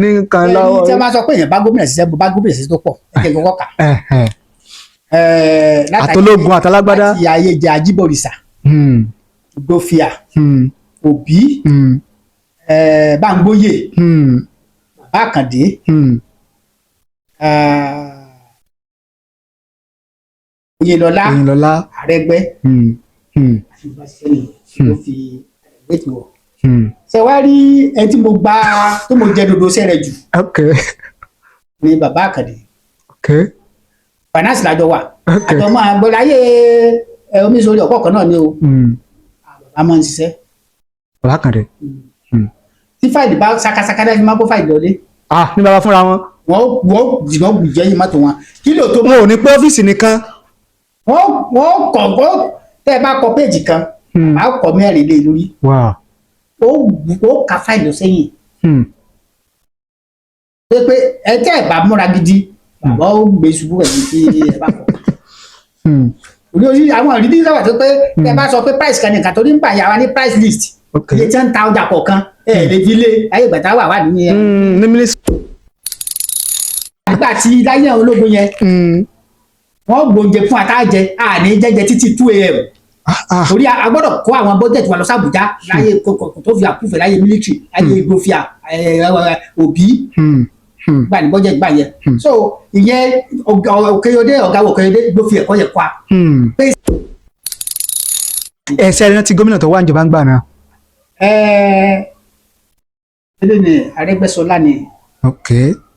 Ní nǹkan lọ́wọ́. Tí a máa sọ pé èèyàn bá gómìnà ṣiṣẹ́, bá gómìnà ṣiṣẹ́ tó pọ̀, ẹ jẹ́ kí n kọ́kọ́ kà. Àtológun àtàlágbádá. Láti ayé jẹ Ajíbọ̀rìṣà, Gbófìà, Òbí, Báńgbóyè, Bàbá Àkàndé, Oyèlọ́lá, Oyinlọ́lá. Àrẹ́gbẹ́. Àti bá ṣiṣẹ́ nìyẹn ló fi ẹgbẹ́ wọ̀. Ṣe wá rí ẹni tí mo gbá tó mo jẹ dodo sẹ́rẹ̀ jù ni Bàbá Àkàndé. Finance lájọ wà. Àjọ máa gbọ́dọ̀ ayé ẹ omi sórí ọ̀pọ̀ kan náà ni o. Bàbá máa ń ṣiṣẹ́. Bàbá Àkàndé. Tí fáìlì bá sakasaka náà fi máa kó fáìlì lọlé. Ah, ní bàbá fúnra wọn. Wọ́n jìnnà jẹ́ yìí mọ́tò wọn kí ló tó. Wọn ò ní pé ọ́fíìsì nìkan. Wọ́n kọ̀ wọ́n tẹ́ ẹ bá kọ péèjì kan, màá kọ mẹ́rin lé lórí. Ó ka fáìlì lọ sẹ́yìn. Pé ẹ tẹ́ ẹ bá múra gidi, bàbá ó gbé ṣubú ẹ̀yìn tí ẹ bá kọ. Orí àwọn ìrírí sábà tó pé tẹ́ ẹ bá sọ pé price kan nìkan torí ń bà yà wá ní price list, iye tí wọ́n ń ta ọjà kọ̀ọ̀kan, ẹ lè fi lé ayé ìgbà tá a wà nínú yẹn. Ní mínísítì. Nígbà tí láyé àwọn ológun yẹn, wọ́n gbóúnjẹ fún àtàjẹ àní jẹjẹ títí 2 a.m. Torí a gbọ́dọ̀ kó àwọn budget wa lọ sí Àbújá láyé kò tó fi àkúfẹ̀ láyé military, láyé Igbófìà, Òbí gbà ní budget gbà yẹn. So ìyẹn Òkèyọdé, ọ̀gá Òkèyọdé ló fi ẹ̀kọ́ yẹn kọ́ a. Ẹsẹ̀ rántí gómìnà tó wà níjọba ń gbà náà? Ẹ ní Arẹ́gbẹ́ṣọlá ni.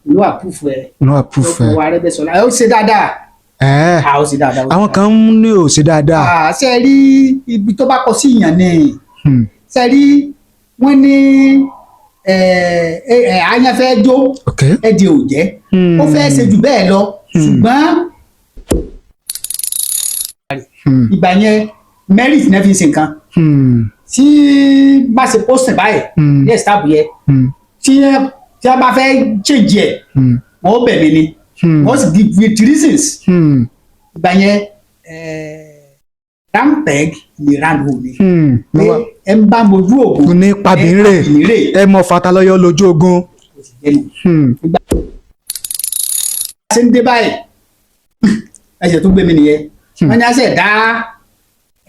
Ló àkúfẹ̀ ẹ. Ló àpúfẹ̀. Ló Arẹ́gbẹ́ṣọlá, ẹ ó ṣe dáadáa. A ó ṣe dáadáa. Àwọn kan ń ní ò ṣe dáadáa. Ah, ṣe rí ibi tó bá kọ sí ìyàn ni. Ṣe rí wọ́n ní àyàn fẹ́ jó, ẹ̀dì ò jẹ́. Ó fẹ́ ṣe jù bẹ́ẹ̀ lọ, ṣùgbọ́n ìgbà yẹn merit náà fi ń ṣe nǹkan. Tí bá ṣe post báyìí ní staff yẹn, tí a bá fẹ́ change ẹ̀, wọ́n bẹ̀ mí ni, wọ́n sì give with reasons. Ìgbà yẹn, round peg ní round hole ni. Pé ẹ ń bá mojú ògùn ní pabìnrin. Pabìnrin. Ẹ mọ fatalọyọ lójú ogun. Kò sì jẹ́nu. Ṣe ń dé báyìí, ẹsẹ̀ tó gbé mi nìyẹn. Wọ́n ní àṣẹ dá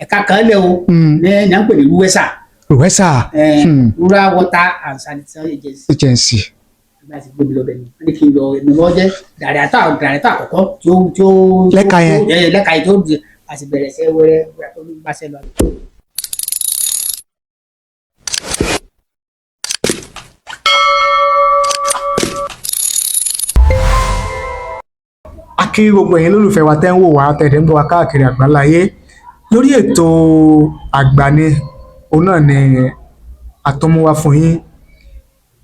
ẹ̀ka kan lẹ̀ o ní ní à ń pè ní RUWESA. Rùwẹ́sà. Rural Water and Sanitation Agency. Agency. Nígbà tí gbé mi lọ bẹ̀ ni wọ́n ní kí n lọ, èmi lọ jẹ́ dàrẹ́tọ̀ àkọ́kọ́ tí ó Lẹ́ka yẹn. Lẹ́ka yẹn tó di a sì bẹ̀rẹ̀ sẹ́ wẹ́rẹ́ wẹ́rẹ́ tó ń bá ṣẹ́ lọ. A kí gbogbo ẹ̀yin lólùfẹ́ wa tẹ́ ń wò wá, tẹ̀dẹ̀ ń bọ̀ wá káàkiri àgbáláyé lórí ètò Àgbàni. Òun náà ni àtúnmúwá fún yín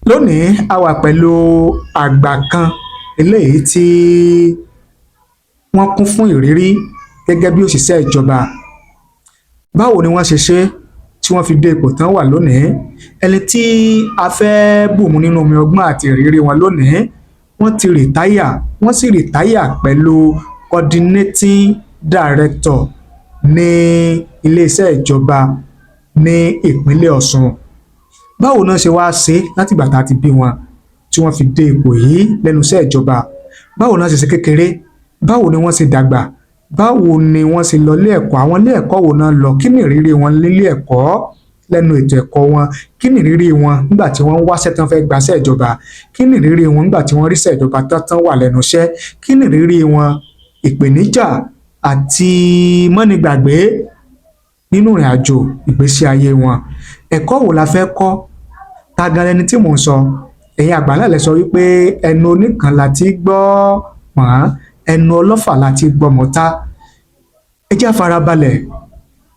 lónìí. A wà pẹ̀lú àgbà kan eléyìí tí wọ́n kún fún ìrírí gẹ́gẹ́ bí òṣìṣẹ́ ìjọba. Báwo ni wọ́n ṣe ṣe tí wọ́n fi dé ipò tán wà lónìí? Ẹni tí a fẹ́ bùnmu nínú omi ọgbọ́n àti ìrírí wọn lónìí, wọ́n ti rìtáyà, wọ́n sì rìtáyà pẹ̀lú coordinating director ní iléeṣẹ́ ìjọba ní ìpínlẹ̀ Ọ̀ṣun. Báwo náà ṣe wáá ṣe látìgbà tá a ti bí wọn tí wọ́n fi dé ipò yìí lẹ́nu iṣẹ́ ìjọba? Báwo náà ṣe ṣe kékeré? Báwo ni wọ́n ṣe dàgbà? Báwo ni wọ́n ṣe lọ ilé ẹ̀kọ́? Àwọn ilé ẹ̀kọ́ wo náà lọ? Kí ni ìrírí wọn nílé ẹ̀kọ́, lẹ́nu ètò ẹ̀kọ́ wọn? Kí ni ìrírí wọn nígbà tí wọ́n ń wáṣẹ́ tán fẹ́ gbaṣẹ́ ìjọba? Kí ni ìrírí wọn nígbà tí wọ́n ríṣẹ́ ìjọba tán tán wà lẹ́nu iṣẹ́? Kí ni ìrírí wọn, ìpèníjà àti mọ́nigbàgbé nínú ìrìn àjò ìgbésí ayé wọn? Ẹ̀kọ́ wo la fẹ́ kọ́? Ta gan lẹni tí mò ń sọ? Ẹ̀yin àgbà náà lẹ sọ wípé ẹnu oníkan la ti gbọ́ pọ̀n, ẹnu ọlọ́fà la ti gbọ́ mọ́ta. Ẹ jẹ́ á farabalẹ̀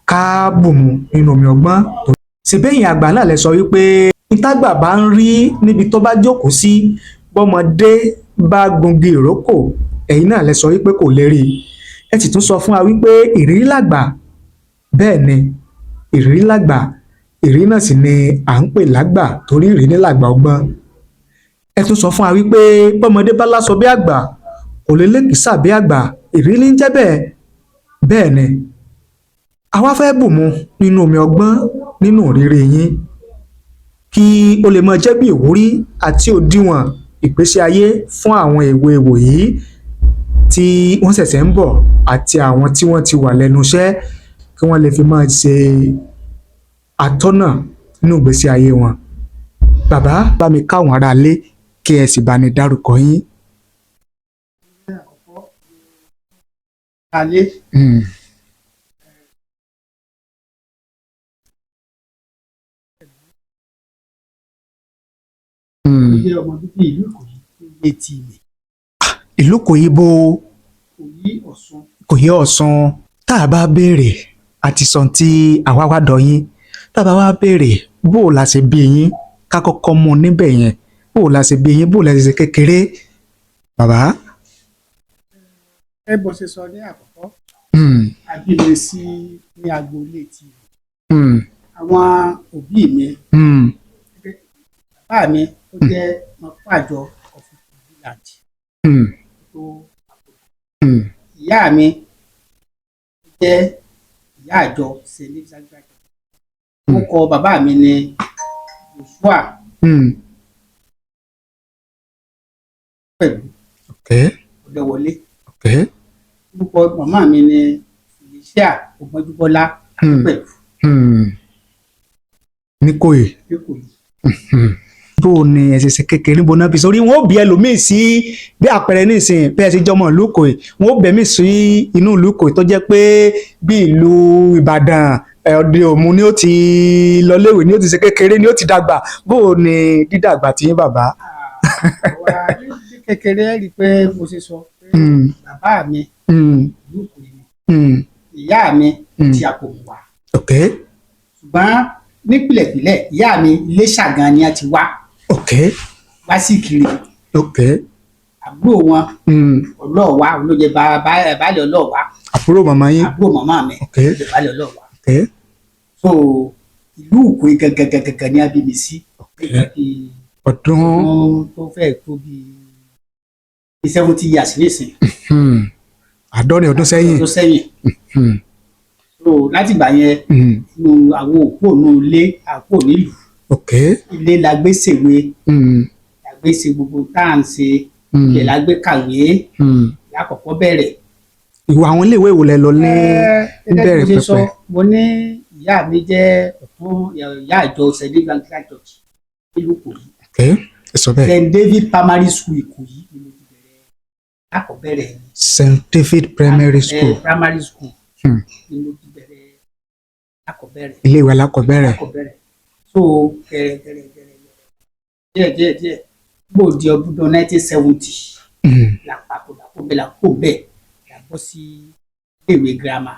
ká bùnmu nínú omi ọgbọ́n tó. Ṣèbẹ́yìn àgbà náà lẹ sọ wípé ìtagbà bá ń rí níbi tó bá jókòó sí, bọ́mọdé bá gungi ìrókò, ẹ̀yin náà lẹ sọ wípé kò lè rí i. Ẹ sì tún sọ fún wa wípé ìrírí làgbà. Bẹ́ẹ̀ ni, ìrírí làgbà, ìrírí náà sì ni à ń pè lágbà, torí ìrírí làgbà ọgbọ́n. Ẹ tún sọ fún wa wípé bọ́mọdé bá láṣọ bí àgbà, kò lè lékìísà bí àgbà. Ìrírí ní ń jẹ́ bẹ́ẹ̀. Bẹ́ẹ̀ ni, àwa fẹ́ bùnmu nínú omi ọgbọ́n, nínú ìrírí yín, kí ó lè máa jẹ́ bí ìwúrí àti òdiwọ̀n. Ìgbésí ayé fún àwọn èwe ìwòyí tí wọ́n ṣẹ̀ṣẹ̀ ń bọ̀ àti àwọn tí wọ́n ti wà lẹ́nu iṣẹ́, kí wọ́n lè fi máa ṣe atọ́nà nínú ìgbésí ayé wọn. Bàbá, bá mi káwọn ará ilé, kí ẹ sì bá ní dárúkọ yín. Alẹ́. Jẹ́ ọmọ bíbí ìlú Ìkòyí ní etí ilẹ̀. Ìlú Ìkòyí bó? Ìkòyí Ọ̀ṣun. Ìkòyí Ọ̀ṣun. Tá a bá béèrè àti sọ tí àwa wá dọ̀ yín, tá a bá wá béèrè bó o la ṣe bí yín, ká kọ́kọ́ mú un níbẹ̀ yẹn, bó o la ṣe bí yín, bó o la ṣe ṣe kékeré, bàbá. Ẹ bó ṣe sọ ní àkọ́kọ́, a bí mi sí ní agboolé ti àwọn òbí mi. Bàbá mi, ó jẹ́ Mọ́pàjọ of Ìkòyí tó. Ìyá mi jẹ́ ìyá àjọ St. David Anglican. Orúkọ bàbá mi ni Joshua Pẹ̀lú Ọ̀dẹ́wọlé. Orúkọ màmá mi ni Felicia Ògbọ́njúbọ́lá Pẹ̀lú. Níkòyí. Níkòyí. Bó o ní ẹ ṣe ṣe kékeré, níbo náà fi sórí wọn ó bí ẹlòmíì sí, bí àpẹẹrẹ nísìnyí, bí ẹ ṣe jọmọ ìlú Ìkòyí, wọn ó bẹ̀mí sí inú ìlú Ìkòyí tó jẹ́ pé bí ìlú Ìbàdàn, Òde Òmu ni ó ti lọ léèwé, ni ó ti ṣe kékeré, ni ó ti dàgbà. Bó o ní dídàgbà tí yín, bàbá? Àwa ní kékeré, rí i pé mo ṣe sọ pé bàbá mi ìlú Ìkòyí ni, ìyá mi ti Àpòmù wá. Ṣùgbọ́n nípìlẹ̀pìlẹ̀, ìyá mi Iléṣà gan ni a ti wá wá sí Ìkirè. Àbúrò wọn Ọlọ́ọ̀wá olóye, baálé Ọlọ́ọ̀wá. Àbúrò màmá yín? Àbúrò màmá mi olóye baálé Ọlọ́ọ̀wá. So ìlú Ìkòyí gangan gangan ni a bí mi sí. Ọdún? Ọdún tó fẹ́ tó bí 70 years nísìn. 70 ọdún sẹ́yìn. Tó sẹ́yìn. So láti ìgbà yẹn, inú àwọn òkú ònú ilé àpò nílùú, ilé la gbé ṣèwé, la gbé ṣe gbogbo tá à ń ṣe, ilé la gbé kàwé lákọ̀ọ́kọ́ bẹ̀rẹ̀. Ìwà àwọn iléèwé wo lẹ lọ ní Gẹ́gẹ́ bí bẹ̀rẹ̀ mo ṣe sọ, pẹ̀pẹ̀? Mo ní ìyá mi jẹ́ ọ̀tún ìyá àjọ St. David Anglican Church nílùú Ìkòyí. Ẹ sọ bẹ́ẹ̀. St. David Primary School, Ìkòyí ni mo ti bẹ̀rẹ̀ lákọ̀ọ́bẹ̀rẹ̀. St. David Primary School. Primary school ni mo ti bẹ̀rẹ̀ lákọ̀ọ́bẹ̀rẹ̀. Iléèwé alákọ̀ọ́bẹ̀rẹ̀. Lákọ̀ọ́bẹ̀rẹ̀. So kẹrẹ kẹrẹ kẹrẹ díẹ̀ díẹ̀ díẹ̀, gbò di ọdún 1970 la papòdà, kó bẹ́ẹ̀ la kó bẹ́ẹ̀ la bọ́ sí iléèwé girama.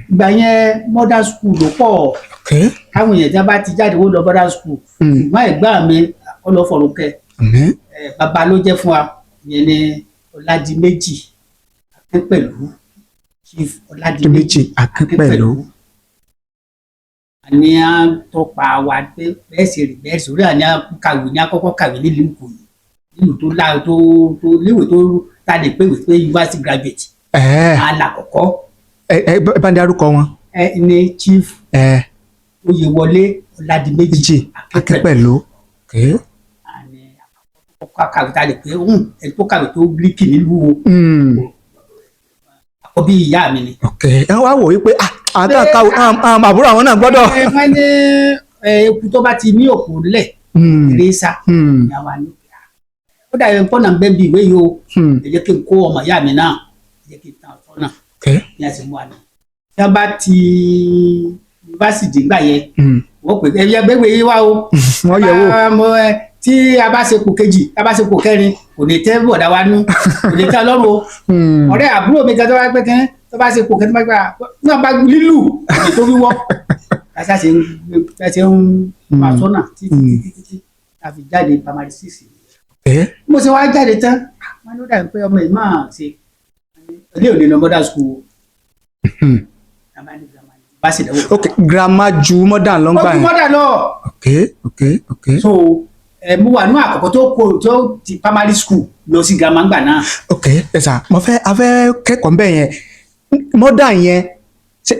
Ìgbà yẹn, modern school ló pọ̀. Táwọn èèyàn tí wọ́n bá ti jáde, wọ́n lọ modern school. Ṣùgbọ́n ẹ̀gbọ́n mi, ọlọ́fọ̀rọ̀kẹ́, bàbá ló jẹ́ fún wa, ìyẹn ni Ọládìméjì Akínpẹ̀lú, Chief Ọládìméjì Méjì Akínpẹ̀lú. Àní à ń tọpa wa pé bẹ́ẹ̀ sì rí bẹ́ẹ̀ sórí, àní à ń kàwé ní àkọ́kọ́ kàwé nílùú Ìkòyí, nílùú tó lá tó tó léwé tó ta lè pé pé university graduate alàkọ́kọ́. Ẹ bá ń darúkọ wọn. Ẹ ní Chief Oyèwọlé Ọládìméjì Méjì Akínpẹ̀lú. Àní àkọ́kọ́ kàwé ta lè pé ẹni tó kàwé tó gíríkì nílùú o, àkọ́bí ìyá mi ni. Ẹ wá wò wípé àwọn kan àwọn àbúrò àwọn náà gbọ́dọ̀. Ẹ wọ́n ní eku tó bá ti ní òkú lẹ̀ eré sá. Ìyá wa ní ó dàbí pọ́nà ń bẹ́ bí ìwé yìí o. Ẹ jẹ́ kí n kó ọmọ ìyá mi náà, ẹ jẹ́ kí n tàn sọ́nà ní àti mú wa ní. Tí wọ́n bá ti yunifásitì gbà yẹn, wọ́n pè é, ẹ gbégbé yìí wá o. Wọ́n yẹ̀ wò. Tí a bá ṣe kò kejì, tí a bá ṣe kò kẹrin, kò ní tẹ́ bọ̀dá wa nú, kò ní tẹ́ ọlọ́run o. Ọ̀rẹ́ àbúrò mi kan tó bá pẹ́ kẹ́rin, tó bá ṣe kò kẹ́rin, tó bá gbà náà bá lílù, kò ní tó wíwọ́. Kásá ṣe ń ṣe ń máa sọ́nà títí títí títí a fi jáde primary six. Mo ṣe wá jáde tán, wọn ló dàbí pé ọmọ yìí máa ṣe ilé òní lọ modern school, bá sì dánwò. Ok, grammar ju modern lọ ń gbà Ó ju yẹn. modern lọ. So ẹ mo wà ní àkọ́kọ́ tó kó tó ti primary school lọ sí grammar ńgbà náà. Ok, ẹ sà, mo fẹ́ a fẹ́ kẹ́kọ̀ọ́ ń bẹ̀ yẹn. Modern yẹn, ṣé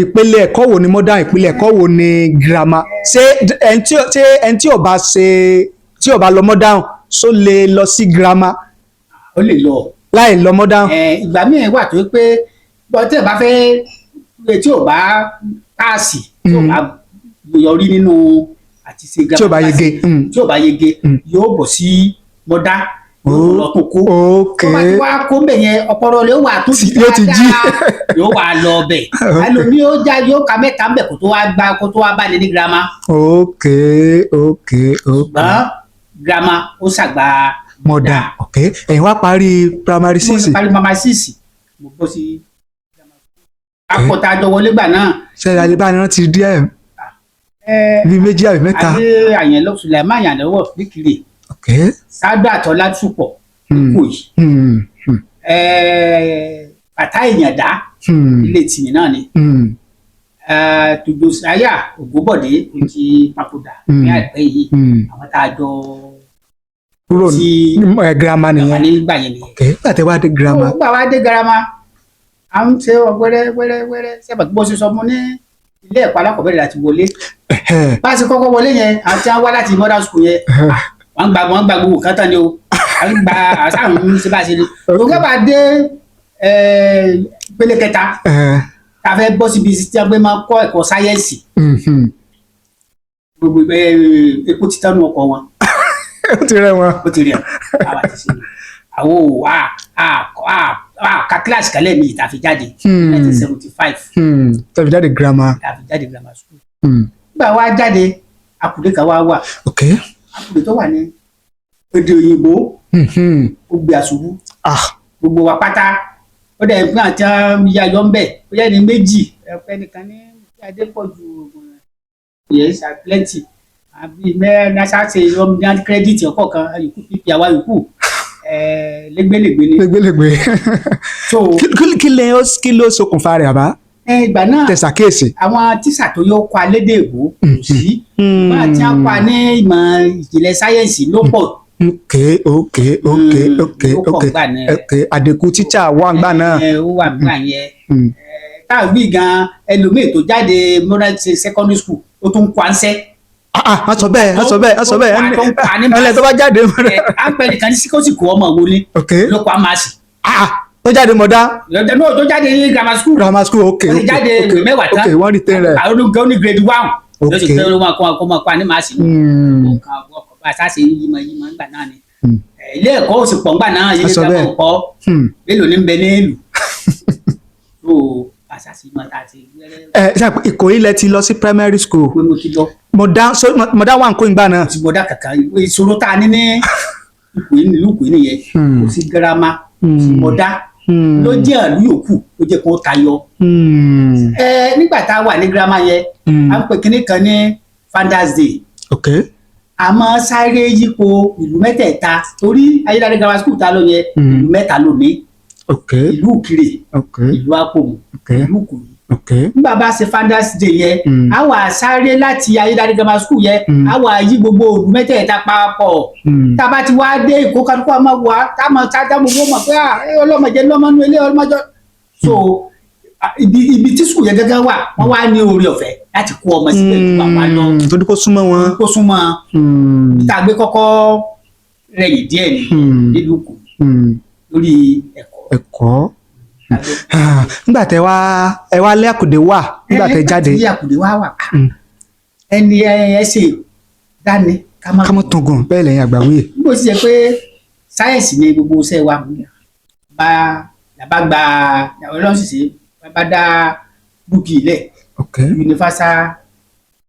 ìpele ẹ̀kọ́ wo ni modern, ìpele ẹ̀kọ́ wo ni grammar? Ṣé ẹni tí ó bá ṣe Tí ó bá lọ modern, ṣó lè lọ sí girama Ó lè lọ. láì lọ modern? Ìgbà míì wà tó pé bọ́ tí ẹ bá fẹ́, tí ò bá pass, tí ò bá yọrí nínú àti ṣe Tí ò bá yege. Tí ò bá yege, yóò bọ̀ sí modern, yóò lọ tún kó. Tó bá ti wá kó mbẹ̀ yẹn, ọpọlọ rẹ̀ ó wà tó ti Yóò ti jí. Yóò wà lọ bẹ̀. Ẹlòmíì ó já, yóò ka mẹ́ta mbẹ̀ kó tó wá gbá, kó tó wá bá ní girama. Ṣùgbọ́n girama ó ṣàgbà Modern. Ok, ẹ̀yin wá parí primary Mo six. Parí primary six, mo bọ́ sí akọta àjọ wọlé gbà náà. Ṣe alẹ́ bá ní rántí díẹ̀, bíi méjì àbí mẹ́ta? Adé Àyànlọ, Sùlẹ̀mán Àyànlọ́wọ́ níkiri, Sádà Tọ́lá Túpọ̀ kò yìí, Bàtà Ìyàndá, ilé tìmí náà ni, Tòjòsáyà Ògúnbọ̀dé, ó ti papòdà ní àìpẹ́ yìí. Àwọn tá a jọ Kúrò sí ní girama girama nìyẹn. Nígbà yẹn nìyẹn. Ok, nígbà tẹ́ wá dé girama. Ó gbà wá dé girama, à ń ṣe wẹ́rẹ́ wẹ́rẹ́ wẹ́rẹ́. Sábà bó ṣe sọ mo ní ilé ẹ̀kọ́ alákọ̀ọ́bẹ̀rẹ̀ láti wọlé. Bá a ṣe kọ́kọ́ wọlé yẹn, àti àwọn wá láti modern school yẹn, wọ́n gba gbogbo nǹkan tán ni o. À ń gba àṣà ń ṣe bá a ṣe ni. Tó gbà dé ìpele kẹta, tá a fẹ́ bọ́ síbi tí a gbé máa kọ́ ẹ̀kọ́ sáyẹ́ǹsì, gbogbo epo ti tánú ọkọ̀ wọn. Ó ti rẹ wọn. Ó ti rí ẹ, àwa ti ṣe àwọn ò à à à à ka kíláàsì kálẹ̀ mi ìta fi jáde 1975. Tẹ́ fi jáde girama. Ìta fi jáde grammar school. Nígbà wa jáde, akùdé kan wá wà. Akùdé tó wà ní èdè òyìnbó, ó gbé àṣubú gbogbo wa pátá. Ó dẹ̀ fún àti yayọ ń bẹ̀, ó yẹ ní méjì ẹ̀pẹ́ nìkan ní Adépọ̀jù yẹn ṣá plenty, àbí mẹ́rin aṣáṣe ọmọdé credit ọkọ̀ kan yòókù pípì, àwa yòókù lẹ́gbẹ̀lẹ́gbẹ̀ ni. Lẹ́gbẹ̀lẹ́gbẹ̀. So Kí ló ṣokùnfà rẹ̀, àbá? Ìgbà náà, Tẹ́ ṣàkíyèsí. Àwọn tíṣà tó yọ kọ́ alédè èbó kò sí wọn, àti àpá ní ìmọ̀ ìjìnlẹ̀ sáyẹ́ǹsì ló pọ̀. Ó pọ̀ gbà náà. Ok, àdínkù tíṣà wà ńgbà náà. Ó wà nígbà yẹn. Táwọn wí gan, ẹlòmíì tó jáde modern secondary school, ó tún kọ́ ànsẹ́. Ah ah, wọ́n sọ bẹ́ẹ̀, wọ́n sọ bẹ́ẹ̀, wọ́n sọ bẹ́ẹ̀. Tó ń pa ní Ẹnlẹ́ tó bá jáde. À ń pẹ́ nìkan ní síkọ́sìkò ọmọ wo ni ló kọ́ àmàsì. Ah ah, tó jáde modern. Lọ́jọ́ náà tó jáde ní grammar school. Grammar school, ok. Ó ti jáde ìwé mẹ́wàá tán. Ok, wọ́n retain rẹ̀. Àwọn olùkọ́ ní grade one ló sì pé ó máa kọ́ máa kọ́ ní màsì. Ọkàn ọkọ̀ bá a sáà ṣe yímọ yímọ nígbà náà ni. Ilé ẹ̀kọ́ ò sì pọ̀ ńgbà náà, ilé A sọ ẹ̀kọ́ bẹ́ẹ̀. ò pọ̀. Mélòó ní ń bẹ ní ìlú tó àṣà sí mọ́ tá a ti wẹ́rẹ́. Ẹ ṣe Ìkòyí lẹ ti lọ sí primary school? Pé mo ti lọ. Modern, so modern wà ń kó ìgbà náà. Kò sí modern kankan. Ìṣòro tá a ní ní Ìkòyí, nílùú Ìkòyí nìyẹn. Kò sí girama, kò sí modern. Ló jẹ́ ìlú yòókù ló jẹ́ kó tayọ. Nígbà tá a wà ní girama yẹn, à ń pè kinní kan ní Founders Day. A máa sáré yípo ìlú mẹ́tẹ̀ẹ̀ta, torí Ayédáadé Grammar School tá a lọ yẹn, ìlú mẹ́ta ló ní: ìlú Ìkirè, ìlú Àpòmù, ìlú Ìkòyí. Nígbà bá ṣe Founders Day yẹn, a wà sáré láti Ayédáadé Grammar School yẹn, a wà yí gbogbo ìlú mẹ́tẹ̀ẹ̀ta papọ̀. Tá a bá ti wá dé Èkó, kálukú àmọ́ wà tá a máa tá a gbogbo mọ̀ pé ọlọ́mọdé lọ́mọnú ilé ọlọ́mọdé. So ibi tí school yẹn gẹ́gẹ́ wà, wọ́n wá ní oore ọ̀fẹ́ láti kó ọmọ síbẹ̀ ju àwa lọ. Torí kó súnmọ́ wọn. Kó súnmọ́. Tá a gbé kọ́kọ́ rẹ̀yìn díẹ̀ ní nílùú Èkó lórí ẹ̀kọ́. Ẹ̀kọ́. Nígbà tẹ wá, ẹ wá lé àkùdé wà nígbà tẹ jáde. Tí àkùdé wá wà, ẹni ẹ ṣe dání ká má Ká mọ́ tungun bẹ́ẹ̀ lẹ́yìn àgbà wíyè. Bí ó ti jẹ́ pé sáyẹ̀nsì ni gbogbo iṣẹ́ wa, bá làbá gba Ọlọ́run sì ṣe, bá dá búkì ilẹ̀, universal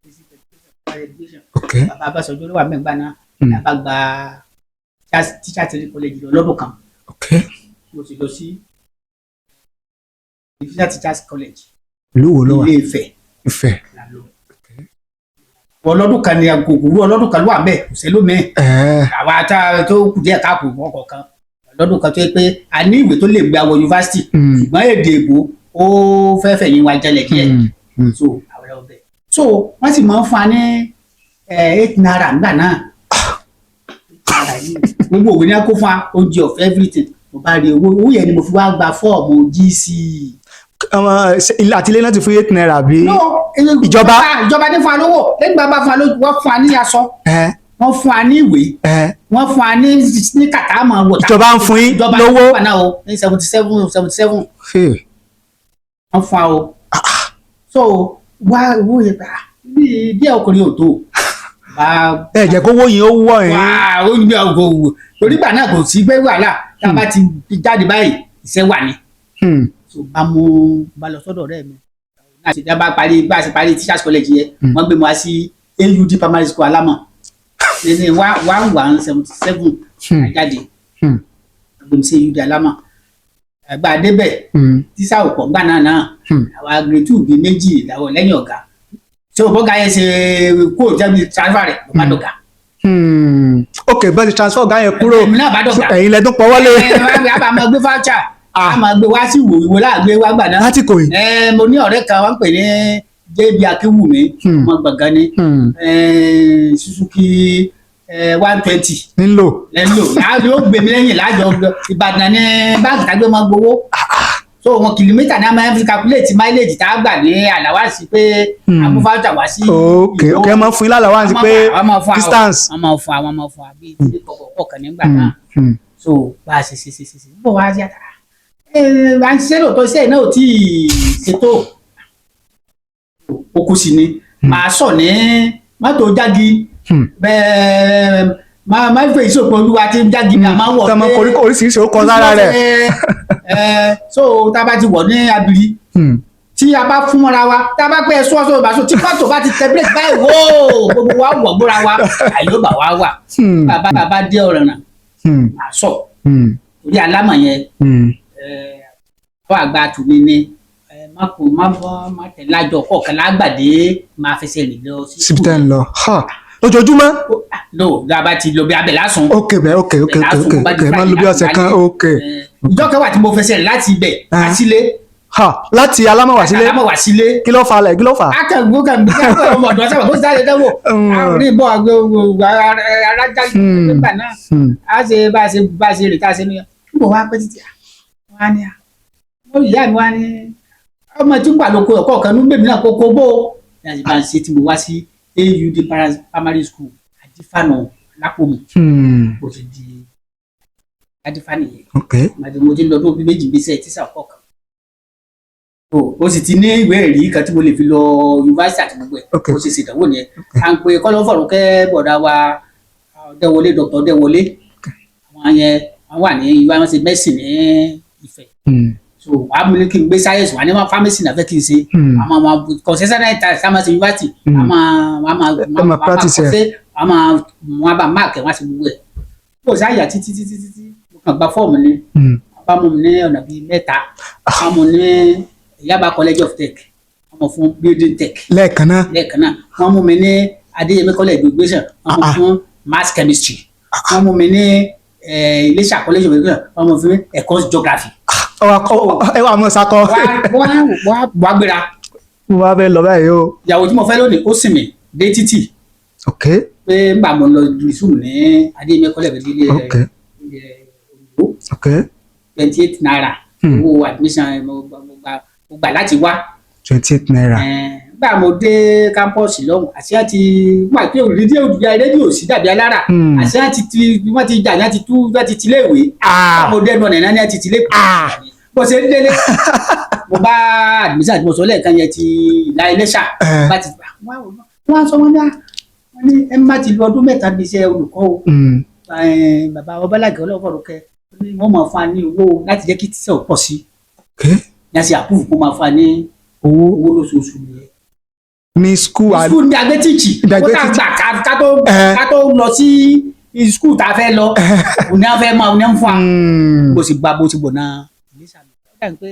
basic education. Bàbá Abásanjọ́ ló wà mẹ́gbà náà. Làbá gba teacher training college lọ lọ́dún kan. Mo sì lọ sí universal teachers college. Ìlú wo ló wà? Ilé Ifẹ̀. Ifẹ̀. La lọ. Ọlọ́dún kan ni àgògòrú, ọlọ́dún kan ló wà bẹ́ẹ̀, kò sẹ́lómi. Àwa tá a tó kù díẹ̀ káàkó ọkọ̀ kan lọ́dún kan tó yẹ pé a ní ìwé tó lè gbé àwọ̀ yunifásitì, ṣùgbọ́n èdè èbó ó fẹ́ fẹ̀yìn wa jẹlẹ̀ díẹ̀. So àwọn ẹ̀rọ bẹ̀, so wọ́n sì máa ń fún wa ní ₦8 nígbà náà. ₦8 yìí, gbogbo òwe ní a kó fún wa, oúnjẹ of everything. Mo bá rí owó, owó yẹn ni mo fi wá gba fọ́ọ̀mù GCE. Ọmọ àti ilé náà ti fún ₦8 bí? No. Ìjọba? Ìjọba ní fún wa lówó. Lẹ́yìn bàbá fún wa lówó, wọ́n fún wa ní aṣọ. Wọ́n fún wa ní ìwé, wọ́n fún wa ní kàtà mọ̀ wò. Ìjọba ń fún yín Ìjọba lówó? Ìjọba náà o, ní 77, 77. Hey. Wọ́n fún wa o. So wá owó yẹn bá bí díẹ̀, ọkùnrin ò tó bá. Ẹ jẹ́ kówó yín ó wọ̀ yín. Wá ó ní ọgọ òwò, torí gbà náà kò sí pé wàhálà, tá a bá ti jáde báyìí, iṣẹ́ wà ní. So bá mú bá lọ sọ́dọ̀ ọ̀rẹ́ mi náà ṣe bá parí, bá a ṣe parí teachers college yẹn, wọ́n gbé mi wá sí AUD Primary School, Alámọ̀, ní 1177 jáde. Wọ́n gbé mi sí AUD Alámọ̀, àgbà débẹ̀, tíṣà ò pọ̀ ńgbà náà. Àwa grade two bíi méjì làwọn lẹ́yìn ọ̀gá. Ṣé o bọ́gà yẹn ṣe kó o jẹ́ bí transfer rẹ̀ ló bá dọ̀gà. Ok, bẹ́ẹ̀ ti transfer ọ̀gá yẹn kúrò. Èmi náà bá dọ̀gà. Ẹ̀yin lẹ tún pọ̀wọ́lé. Ẹ wá bá máa gbé voucher, a máa gbé wá sí ìwò, ìwò láàgbé wá gbà náà. Lásìkò yìí. Ẹ mo ní ọ̀rẹ́ kan, wọ́n ń pè ní JB Akínwùmí, ọmọ gbọ̀ngàn ni. Suzuki 120 nílò. Lẹ́nu láàbí ó gbé mi lẹ́yìn láàjọ Ìbàdàn ní báńkì tágbé máa gbowó. So wọn kìlómítà ní a máa fi calculate mileage tá a gbà ní allowance pé amúfájà wá sí. Ok, ẹ máa fún yín l'allowance pé distance. Wọ́n máa fún wa, wọ́n máa fún wa bíi tí kọ̀ọ̀kan nígbà náà. So bá a ṣe ṣe ṣe ṣe ṣe bó wá yàtà ẹ à ń ṣiṣẹ́ lóòótọ́, iṣẹ́ náà ò tí ì ṣètò okú sí ni màá sọ ní mọ́tò jági bẹ́ẹ̀ máa máa ń fẹ́ ìṣòpin olúwa tí ń jági ní a máa ń wọ̀. Tẹ́ mọ koríko oríṣiríṣi ó kọ sára rẹ̀. Ẹ so tá a bá ti wọ̀ ní abiri, tí a bá fún mọ́ra wa, tá a bá pẹ́ sọ́ọ́sọ́ ìbáṣọ, tí mọ́tò bá ti tẹ bírèkì báyìí, wóò gbogbo wa wọ̀ gbóra wa, àyè ó bà wá wà. Bàbá bàbá dé ọ̀ràn náà, màá sọ torí alámọ̀ yẹn. Fún àgbà tùmí ni má kò má bọ́ má tẹ̀ lájọ kọ̀ọ̀kan lágbàdé, máa fẹsẹ̀ rìn lọ sí. Síbi tẹ́ ń lọ. Ha. Lójoojúmọ́. No, tá a bá ti lọ bí abẹ lásán. Ok bẹ́ẹ̀, ok, ẹ máa ń lo bí ọ̀sẹ̀ kan, ok. Ìjọ kẹwàá tí mo fẹsẹ̀ rìn láti ibẹ̀ wá sílé. Ha, láti alámọ̀ wá sílé. Alámọ̀ wá sílé. Kí ló fa lẹ̀, kí ló fà? Akẹ́gbó kan bí kẹ́kọ̀ọ́ ọmọ ọ̀dọ́ sábà kó sáré dánwò. Àárín bọ̀ arájá nígbà náà. A ṣe bá a ṣe rè tá a ṣe nìyẹn. N bò wá pẹ́ títí wá ní à. Wọ́n ìyá mi wá ní ọmọ tí ń gbà lóko ẹ̀kọ́ kan ní bèbí náà kókó bó. Ní àti bá ń ṣe tí mo wá sí AUD Primary School, Àdìfànà Lápòmù. Mo ti di Àdìfà nìyẹn. Màdì mo ti ń lọ ọdún bíi méjì gbèsè tíṣà ọkọ̀ kan. O sì ti ní ìwé ẹ̀rí kan tí mo lè fi lọ yunifásitì àti gbogbo ẹ̀. Mo sì ṣèdánwò nìyẹn. À ń pe kọ́lọ́fọ̀rún kẹ́ bọ̀dá wa Ọ̀dẹ́wọlé, Dr. Ọ̀dẹ́wọlé. Àwọn yẹn wọ́n wà ní ìwé, wọn ṣe medicine ní Ifẹ̀. So wàá mú ní kí n gbé science wà ní wọn, pharmacy náà fẹ́ kí n ṣe. Àwọn ọmọ concessionary tax pharmacy university. Àwọn máa Ẹ máa practice ẹ̀. Wọ́n máa wọ́n bá mark ẹ̀, wọ́n á ṣe gbogbo ẹ̀. Bó o ṣáà yà títí títí títí, mo kàn gba fọ́ọ̀mù ni. Wọ́n bá mú mi ní ọ̀nà bíi mẹ́ta. Wọ́n mú ní Yaba College of Tech, wọ́n mú fún building tech. Lẹ́ẹ̀kan náà. Lẹ́ẹ̀kan náà. Wọ́n mú mi ní Adéyẹmí College of Education, wọ́n mú fún maths chemistry. Wọ́n mú mi ní Iléṣà College of Education, wọ́n mú fún ẹ̀kọ́ geography. Ẹ wà mọ̀ sakọ. Wá wá wá gbéra. Mo bá fẹ́ lọ báyìí o. Ìyàwó tí mo fẹ́ lónìí, ó sì mí dé títì pé ńgbà mo lọ resume ní Adéyẹmí College of Education Ondo, ₦28 owó admission mo gbà láti wá. ₦28. Nígbà mo dé campus lọ́hùn, àti àti wà pé rédíò rédíò sí dàbí alára. Àti àti ti wọ́n ti jà ní àti tú wọ́n ti tilé ìwé. Mo dé ẹnu ọ̀nà náà ní àti tilé. Bó ṣe ń délé, mo bá admission àti mo sọ lẹ́ẹ̀kan yẹn ti ìlà Iléṣà. Bá ti gbà wọ́n á sọ, wọ́n ní wọ́n ní ẹ má ti lo ọdún 3 bí iṣẹ́ olùkọ́ o. Bàbá Ọbalàgẹ ọlọ́fọ̀rọ̀kẹ́ wọ́n máa fún wa ní owó láti jẹ́ kí tíṣà ò pọ̀ sí ní àti àpúfù kó máa fún wa ní owó owó lóṣooṣù nìyẹn. Ní school. School ní agbẹ́tìjì. Ní ó tà Agbẹ́tìjì. gbà ká tó lọ sí school tá a fẹ́ lọ, òní á fẹ́ máa òní á ń fún wa. Bó ṣe gba bó ṣe bọ̀ náà Iléṣà mi. Ó dàbí pé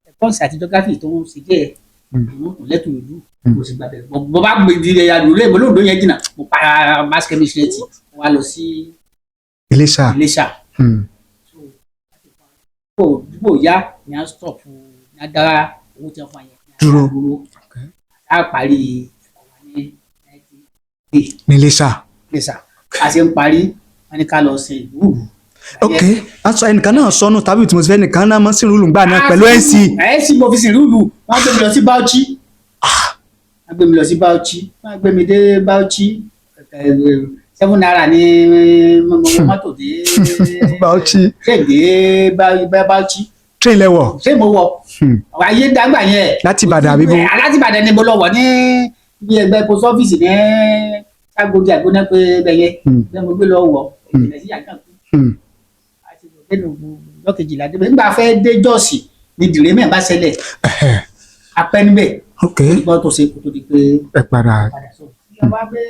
ẹ̀kọ́ǹsì àti geography tó ń ṣe díẹ̀ òun kò lẹ́tù ìlú bó ṣe gbà bẹ̀rẹ̀ bó bá gbé di àdúrà ìmọ̀ lóòdó yẹn jìnnà, mo pa mass chemistry tì, mo wá lọ sí Iléṣà. Iléṣà. Bó yá ni a stop, ni a dá owó tí wọ́n fún wa yẹn ni a dá Dúró. Dúró. A parí ẹ̀kọ́ wa ní 19 Ní Iléṣà. Iléṣà. A ṣe ń parí, wọ́n ní ká lọ ṣe ìlú. Ok, aṣọ ẹnìkan náà sọnù tàbí tí mo ti fẹ́ nìkan náà mọ́ sí ìlú gbà náà pẹ̀lú NC. NC, mo fi sìn ìlú. Wọ́n gbé mi lọ sí Bauchi, wọ́n gbé mi lọ sí Bauchi, wọ́n gbé mi dé Bauchi. ₦7 ní mọ́tò dé. Bauchi. Train dé Bauchi. Train lẹ́wọ̀. Train mo wọ̀. Ayé dágbà yẹn. Láti Ìbàdàn àbí bó? Láti Ìbàdàn ni mo lọ wọ̀ ní ibi ẹgbẹ́ post office ní Agodi àgbóná pé bẹ́ẹ̀ yẹn. Bẹ́ẹ̀ mo gbé lọ wọ̀ ìjìnlẹ̀ sí yàgàn kú. Àti ìlú ọjọ́ kejìlá débẹ̀. Nígbà fẹ́ dé Jọ́ọ̀sì ni dìrẹ́mẹ̀ bá ṣẹlẹ̀. Apẹ́ níbẹ̀. Ìgbọ́n tó ṣe kó tó di pé Ẹ padà. Padà sọ. Ìjọba gbé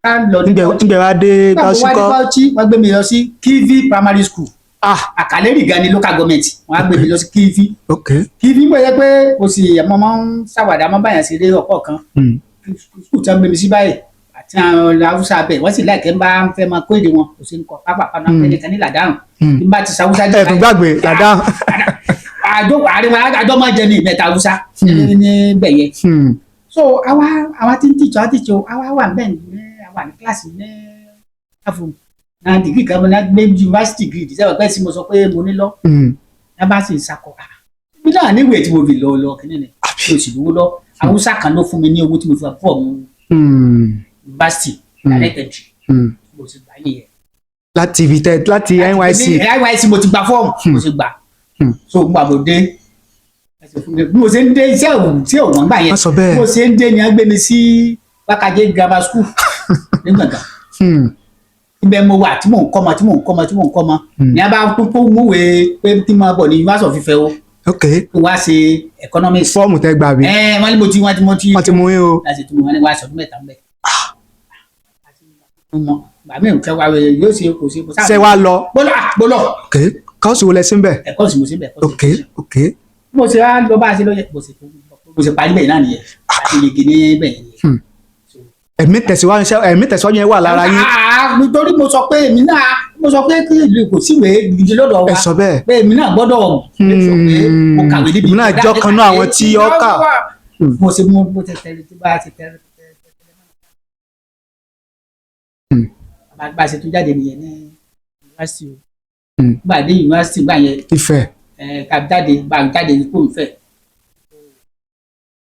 ká lọ ní Nígbà nígbà wá dé Nígbà mo Bauchi wá dé kọ́. Bauchi, wọ́n gbé mi lọ sí Kivi Primary School. Àkàlẹ́rì gan ni local government. Wọ́n á gbé mi lọ sí Kivi. Kivi mo yẹ pé mo sì mo máa ń ṣàwàdà, mo báyàn ṣeré ọ̀pọ̀ kan. School tí wọ́n gbé mi sí báyìí àti àwọn Haúsá bẹ̀ wọ́n sì láìkẹ́ ń bá ń fẹ́ máa kó èdè wọn, kò sí ń kọ pápá náà ẹnìkan ní làdáhùn. Bí n bá ti ṣàwùsá Ẹ tún gbàgbé làdá. Àjọ àárín wọn, àjọ máa jẹ ní ìmẹ̀ta Haúsá níbẹ̀ yẹn. So àwa tí ń tìjọ àtìjọ, àwa wà bẹ́ẹ̀ ní àwa ní kíláàsì ní àfún náà degree kan, mo náà gbé university degree sẹ́wọ̀n pẹ́ sí mo sọ pé mo ní lọ. Náà bá sì ń sakọ ibi náà níwèé tí mo fi lọ lọ kínní ni mo sì lówó lọ. Haúsá kan ló fún mi ní owó tí mo fi fọ́ọ̀mù university direct entry. Mo sì gbà nìyẹn. Láti ibi tẹ láti NYSC. NYSC mo ti gba fọ́ọ̀mù, mo sì gbà. So gbà mo dé bí mo ṣe ń dé iṣẹ́ òun tí òun gbà yẹn. Wọ́n sọ bẹ́ẹ̀. Bí mo ṣe ń dé ni wọ́n gbé mi sí Wákàjẹ́ Grammar School ní Gbọ̀ngàn. Ibẹ̀ mo wà tí mò ń kọ́ ọmọ, tí mò ń kọ́ ọmọ, tí mò ń kọ́ ọmọ. Ní a bá tún tó múwèé pé kí n máa bọ̀ ní University of Ife o, kí n wá ṣe economics. Fọ́ọ̀mù tẹ gbà bí. Ẹ wọ́n ní mo ti wọ́n ti mo ti Wọ́n ti mú yín o. Láti tún wọn ní wá sọdún 3 ńbẹ̀. Bàmí nǹkan wa yóò ṣe kò ṣe kò sáà. Ṣé wàá lọ? Bọ́lọ̀ bọ́lọ̀. Ok, course wo lẹ sí ń bẹ̀? Ẹ̀kọ́ sì mo ṣe bẹ̀. Ok. Mo ṣe wá lọ bá a ṣe lọ yẹ mo ṣe parí bẹ́ẹ̀ náà nìyẹn àti yege ní bẹ́ẹ̀ nìyẹn. Ẹ̀mí tẹ̀síwájú, ẹ̀mí tẹ̀síwájú yẹn wà lára yín. Nítorí mo sọ pé èmi náà, mo sọ pé kí ìlú kò síwèé gidi lọ́dọ̀ wa. Ẹ sọ bẹ́ẹ̀. Pé èmi náà gbọ́dọ̀ make sure pé mo kàwé níbi. Èmi náà jọ́ kan náà àwọn tí ó kà. Mo ṣe mú bó ṣe tẹ̀lé tí bá ṣe tẹ̀lé tẹ̀lé. Bá a ṣe tún jáde nìyẹn ní yunifásitì o. Gbà dé yunifásitì gbà yẹn. Ifẹ̀. Ká jáde, bá a jáde kó n fẹ́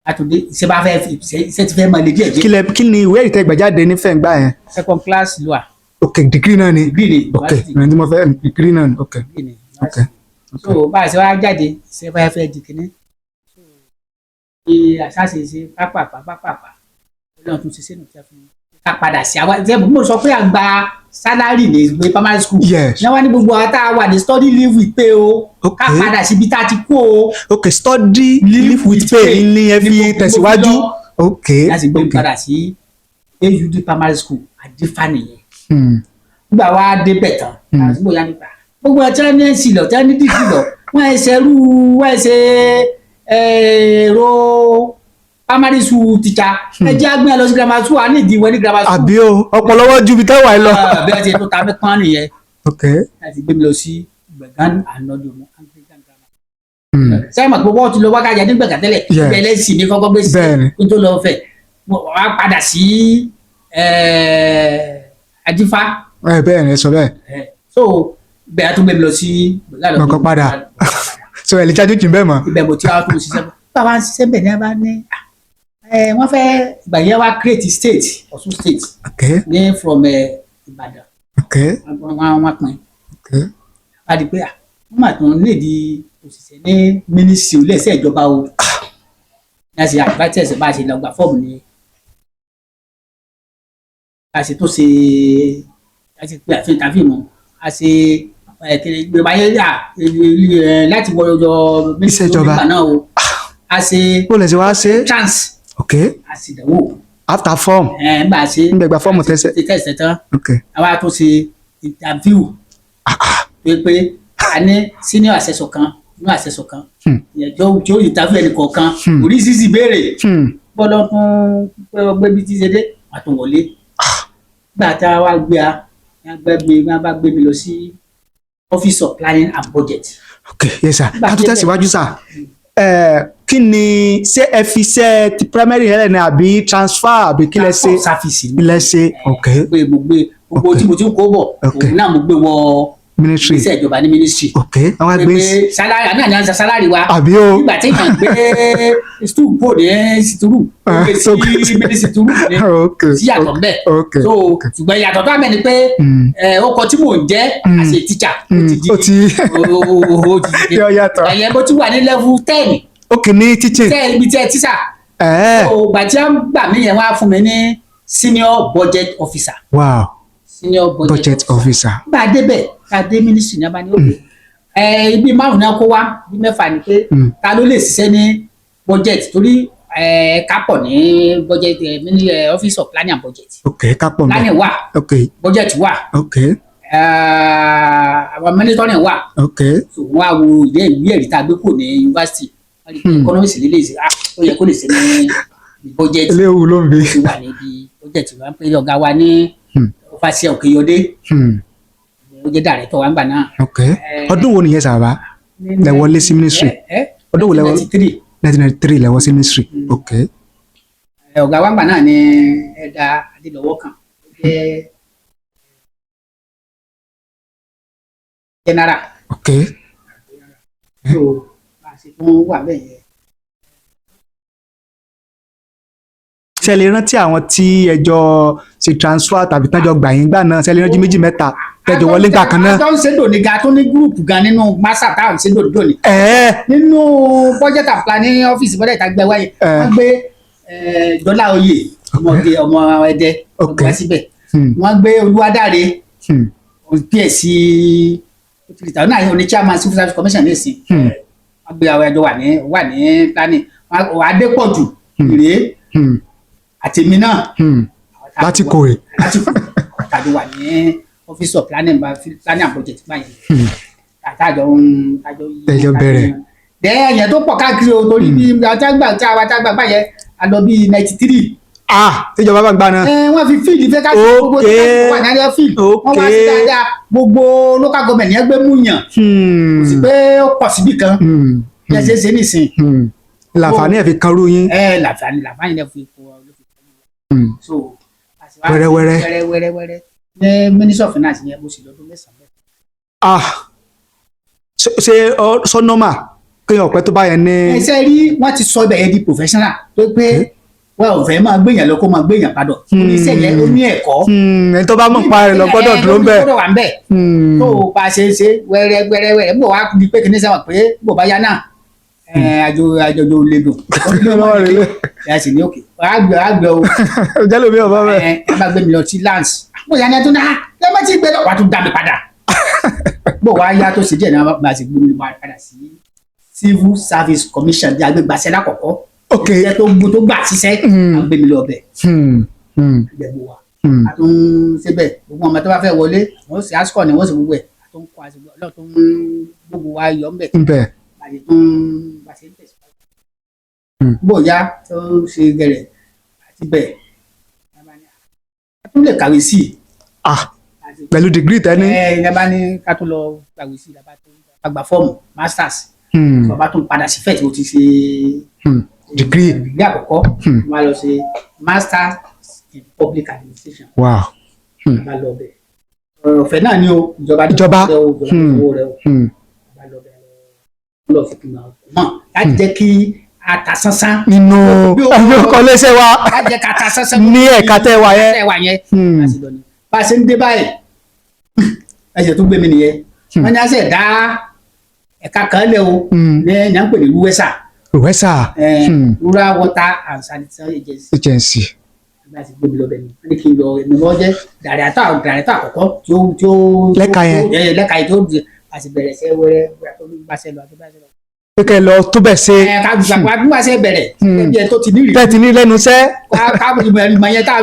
àtúndé iṣẹ́ bá fẹ́ iṣẹ́ ti fẹ́ máa le díẹ̀ Kí díẹ̀. lẹ kí ni ìwé ẹ̀rí tẹ́ gbà jáde nífẹ̀ẹ́ ńgbà yẹn? Second class ló wà. Ok, degree náà ni. Degree ni. Ok, University. ẹni tí mo fẹ́ degree náà ni, ok. Degree ni university. So bá a ṣe wá jáde, iṣẹ́ bá fẹ́ di kínní ní àṣàṣe ṣe pápápá pápápá Ọlọ́run tún ṣe sínú ìṣẹ́ fún mi ká padà sí àwa ṣe mo sọ pé à ń gba salary ní ìgbé primary school. Yes. Ní wọ́n ní gbogbo àwọn tá a wà ní study leave with pay o, ká padà síbi tá a ti kú o. Ok, study leave with pay ní ẹ Ní fi mo tẹ̀síwájú. fi lọ. Ok. Láti gbé mi padà sí AUD Primary School Àdífà nìyẹn. Nígbà wa débẹ̀ tán, àti bóyá nípa gbogbo ẹ̀ tí wọ́n ní NC lọ, tí wọ́n ní degree lọ, wọ́n ẹ̀ ṣe rú wọ́n ẹ̀ ṣe èrò primary school teacher. Ẹ jẹ́ àgbẹ̀ lọ sí grammar school, à ní ìdí wọn ní grammar school. Àbí o, ọ̀pọ̀lọpọ̀ ju ibi tẹ́wàá yìí lọ. Ah, bí wọ́n ti tó ta mí pọ́n nìyẹn. Láti gbé mi lọ sí Gbọ̀ngàn Ànọ́dúnmọ́ Anglican Grammar. Sẹ́yìn mọ̀ pé wọ́n ti lọ wákàtí ní Gbọ̀ngàn tẹ́lẹ̀? Yeah. Ibẹ̀ lẹ́sìn ní kọ́kọ́ gbé sí kí n tó lọ fẹ̀ wọ́n á padà sí Àdífà. Ẹ bẹ́ẹ̀ ni, ẹ sọ bẹ́ẹ̀. So bẹ́ẹ̀ á tún gbé mi lọ sí Gbọ̀ngàn lọ. Gbọ̀ngàn padà. So ẹ lè jáde jù bẹ́ẹ̀ mọ́. Ibẹ̀ mo ti wá tó ṣiṣẹ́ bàbá ń ṣiṣẹ́ bẹ̀ ní a bá ní wọ́n fẹ́ ìgbà yẹn wá create state, Ọ̀ṣun State ní from Ìbàdàn. Wọ́n pín a di pé wọ́n máa tún nídìí òṣìṣẹ́ ní ministry iléeṣẹ́ ìjọba o. Ní a ṣe advertise, bá a ṣe lọ gba fọ́ọ̀mù ni a ṣe tó ṣe a ṣe pé àfihàn tàbí mọ́ a ṣe kiri gbèrò ayé láti wọ ọjọ́ Iṣẹ́ ìjọba. nígbà náà o a ṣe Bó lè ṣe wá ṣe? chance. A sì dánwò. After form. Ẹ nígbà ṣe Nígbà gba fọ́ọ̀mù tẹ́sẹ̀. ṣe tẹ̀sẹ̀ tán, àwa tó ṣe interview pé a ní senior assessor kan, junior assessor kan, ìyẹn tí ó interview ẹnì kọ̀ọ̀kan, oríṣiríṣi ìbéèrè. Bọ́lá tún pé ọgbẹ́ bíi ti ṣe dé àtúnwọlé gbà tá a wá gbé a wọ́n gbé mi, wọ́n bá gbé mi lọ sí Office of Planning and Budget. Ok, yes sir. Nígbà Ká tó tí tẹ̀síwájú sir, kí ni ṣé ẹ fi iṣẹ́ ti primary yẹn lẹ̀ ní àbí transfer àbí kí lẹ ṣe? Transport service ni. Kí lẹ ṣe? Ok. Gbé mo gbé gbogbo tí mo ti ń kó bọ̀, òun náà mo gbé wọ Ministry. Iṣẹ́ ìjọba ní ministry. Ok, àwọn àgbẹ̀ Pé salary náà ní à ń san salary wa. Àbí o. Nígbà tí èèyàn gbé stool kò ní situru, ó gbé sí ministry room ní sí yàtọ̀ mbẹ́. So ṣùgbọ́n ìyàtọ̀ tó àmẹ́ ni pé ọkọ̀ tí mò ń jẹ́ as a teacher, ó ti di Ó ti ó ti di Yọ yàtọ̀. Ẹ̀yẹ mo ti wà ní level 10. Ok, ní teaching. Tẹ́ ibi tẹ́ tíṣà. So gbà tí a ń gbà mí yẹn, wọ́n á fún mi ní senior budget officer. Senior budget, Budget officer. Gbà débẹ̀, ká dé ministry ní abáni òkè ẹ, ibi márùn náà kó wá, ibi mẹ́fà ni pé ta ló lè ṣiṣẹ́ ní budget, torí ẹ kápọ̀ ní budget ẹ mini ẹ office of planning and budget. Ok, kápọ̀ mbẹ́. Planning wà, budget wà, àwọn monitoring wà. So wọ́n á wo ìwé ìwé ẹ̀rí tá a gbé kúrò ní yunifásitì, wọ́n rí pé economics lè lè ṣe, ah, ó yẹ kó lè ṣe ní budget. Eléwu ló ń bi. Ti wà níbi budget, wọn pé ọ̀gá wa ní Fáṣẹ Òkèyọdé, ó jẹ́ director wa ńgbà náà. Ok, ọdún wo nìyẹn sábà lẹ wọlé sí ministry? Ọdún wo lẹ wọlé? 93. 1993 lẹ wọ sí ministry, ok. Ọ̀gá wa ńgbà náà ní ẹ̀dá Adélọ́wọ́ kan, ó jẹ́ general. So bá a ṣe tún wà bẹ́ẹ̀ yẹn. Ṣé ẹ lè rántí àwọn tí ẹjọ́ ṣe transfer tàbí tán jọ gbà yín gbà náà? Ṣé ẹ lè rántí méjì mẹ́ta tẹjọ wọlé gbà kan náà? A jọ ń ṣe dòní ga tó ní group gan nínú masa tá à ń ṣe dòní dòní. Nínú budget and planning ọ́fíìsì budget àgbẹ̀ wáyé, wọ́n gbé Dọ́là Oyè, ọmọdé ọmọ Ẹdẹ, wọ́n gbé wá síbẹ̀. Wọ́n gbé Olúwadáre, PSC náà, oní chairman civil service commission ní ìsìn. Wọ́n gbé àwọn ẹjọ́ wà ní planning. Adépọ̀jù rèé àtèmi náà. Láti kórè. Láti tàbí wà ní office of planning planning and budget báyìí, àtàjọ ń tàjọ yí. Tẹjọ bẹ̀rẹ̀. Dẹ́ ẹ̀yẹ tó pọ̀ káàkiri o, torí bí àtàgbà tí a wá tàgbà báyẹn, a lọ bí 93. Ah, tíjọba bá gbà náà. Ẹ wọ́n fi field fẹ́ ká sí gbogbo tó wà ní alẹ́ field, wọ́n wá sí dáadáa, gbogbo local government yẹn gbé mú yàn. Kò sí pé ó pọ̀ síbì kan bí ẹ ṣe é ṣe nìsín. Làǹfààní ẹ̀ fi kan rú yín. Ẹ làǹfààní ẹ̀ fi kó ló fi so Wẹ́rẹ́wẹ́rẹ́. Wẹ́rẹ́ wẹ́rẹ́ ní minister of finance yẹn, mo sì lọ́dún 9 bẹ́ẹ̀. Ah, ṣe sọ normal kéèyàn ọ̀pẹ tó bá yẹn ní. Ẹsẹ rí, wọ́n ti sọ ibẹ̀ yẹn di professional, tó pé wọn ò fẹ́ máa gbéyàn lọ kó máa gbéyàn padà. Oníṣẹ́ yẹn ó ní ẹ̀kọ́. Ẹni tó bá mọ̀ pa rẹ̀ lọ gbọ́dọ̀ dúró ń bẹ̀. Gbọ́dọ̀ wà ń bẹ̀. Tó o bá ṣe é ṣe wẹ́rẹ́ wẹ́rẹ́ wẹ́rẹ́ bó wá di pé kìíní sẹ́wọ̀n pé bó bá yá náà, àjò àjọjò lè dùn. Ẹ sì ní òkè àgbẹ̀ àgbẹ̀ o. Jẹ́ lómi ọ̀bá bẹ́ẹ̀. Ẹ bá gbé mi lọ sí lance, bó yá ni ẹ tún náà ẹ má ti gbé lọ, wàá tún dá mi padà. Bó wá yá tó ṣe díẹ̀ náà, bá a ṣe gbé mi padà sí Civil Service Commission bí agbégbàṣẹ́ lákọ̀ọ́kọ́. Iṣẹ́ tó gbó tó gbà ṣiṣẹ́, à ń gbé mi lọ bẹ̀. Ibẹ̀ mo wà. A tún síbẹ̀, gbogbo ọmọ tó bá fẹ́ wọlé, wọ́n sì asukọ̀ ni wọ́n sì gbogbo ẹ̀, a tún kọ́ àti ọlọ́run tó ń gbogbo wa yọ ń bẹ̀. Ń bẹ̀. Àti tún bá ṣe ń tẹ̀síwájú. Bóyá tó ṣe gẹ̀rẹ̀ àti bẹ̀, a tún lè kàwé sí i. Ah, pẹ̀lú degree tẹ́ni. Ẹ ẹ bá ní ká tún lọ kàwé sí i, bá tún gba fọ́ọ̀mù masters. Bàbá tún padà sí fẹ́ẹ̀ tí mo ti ṣe Degree. Degree àkọ́kọ́, wọ́n á lọ ṣe masters in public administration. Bá lọ bẹ̀, ọ̀fẹ́ náà ni o, ìjọba ní Ìjọba. owó rẹ o, ìjọba ní owó rẹ o. Bá lọ bẹ̀ lọ fi kùnà mọ̀ láti jẹ́ kí a ta sánsán Nínú ẹgbẹ́ ọkọ̀ léṣe wa. Láti jẹ́ ká ta sánsán Ní ẹ̀ka tẹ́ wà yẹn. Tẹ́ wà yẹn. Bá a ṣe ń dé báyìí, ẹsẹ̀ tó gbé mi nìyẹn, wọ́n ní a ṣe dá ẹ̀ka kan lẹ̀ o ní ẹ̀ ń pè ní RUWESA. RUWESA. Rural Water and Sanitation Agency. Agency. Bí a ti gbé mi lọ bẹ̀ ni wọ́n ní kí n lọ, èmi lọ jẹ́ dàrẹ́tà àkọ́kọ́ tí ó Lẹ́ka yẹn. Lẹ́ka yẹn tó a sì bẹ̀rẹ̀ sẹ́ wẹ́rẹ́ wẹ́rẹ́ tó bá ṣe lọ àti bá ṣe lọ. Pé kẹ́ ẹ lọ tó bẹ̀ ṣe. Ẹ ká gbàgbà bí wọ́n ṣe bẹ̀rẹ̀ bí ẹ tó ti ní ìrírí. Tẹ́ ti ní lẹ́nu iṣẹ́. Ká ìmọ̀ yẹn tá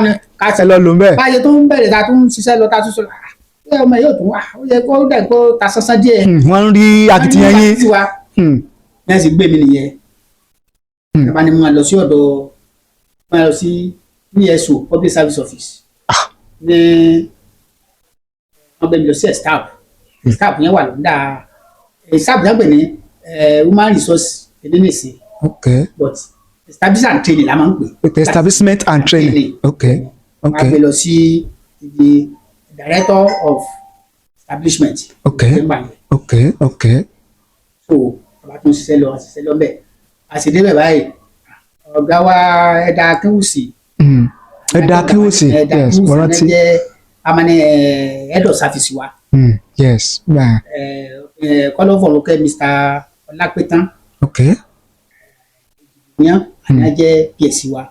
ká Ẹ lọ lò ń bẹ̀. Báyìí tó ń bẹ̀rẹ̀, ta tó ń ṣiṣẹ́ lọ, ta tó sọ ẹ ọmọ yóò tún wá, ó yẹ kó dẹ̀ kó ta sánsán díẹ̀. Wọ́n ń rí akitiyan yín. Bí wọ́n sì gbé mi nìyẹn. Bàbá ni mo máa lọ sí ọ̀dọ̀, máa lọ sí PSO, Public Service Office, ní wọ́n gbé mi lọ sí staff. Staff yẹn wà lọ́dà staff yẹn pè ní human resource nìsín. But establishment and training la máa ń pè. Establishment and training, ok. Wọ́n á gbé lọ sí ibi director of establishment. Nígbà yẹn. So bàbá tó ń ṣiṣẹ́ lọ bẹ́ẹ̀, a sì débẹ̀ báyìí, ọ̀gá wa Ẹ̀dà Akéwùsì. Ẹ̀dà Akéwùsì, yes, mo rántí. Jẹ́ amani head of service wa. Yes, yeah. Kọ́lọ́fọ̀rọ̀kẹ́ Mr. Ọlápẹ́tàn yan àná jẹ́ PS wa.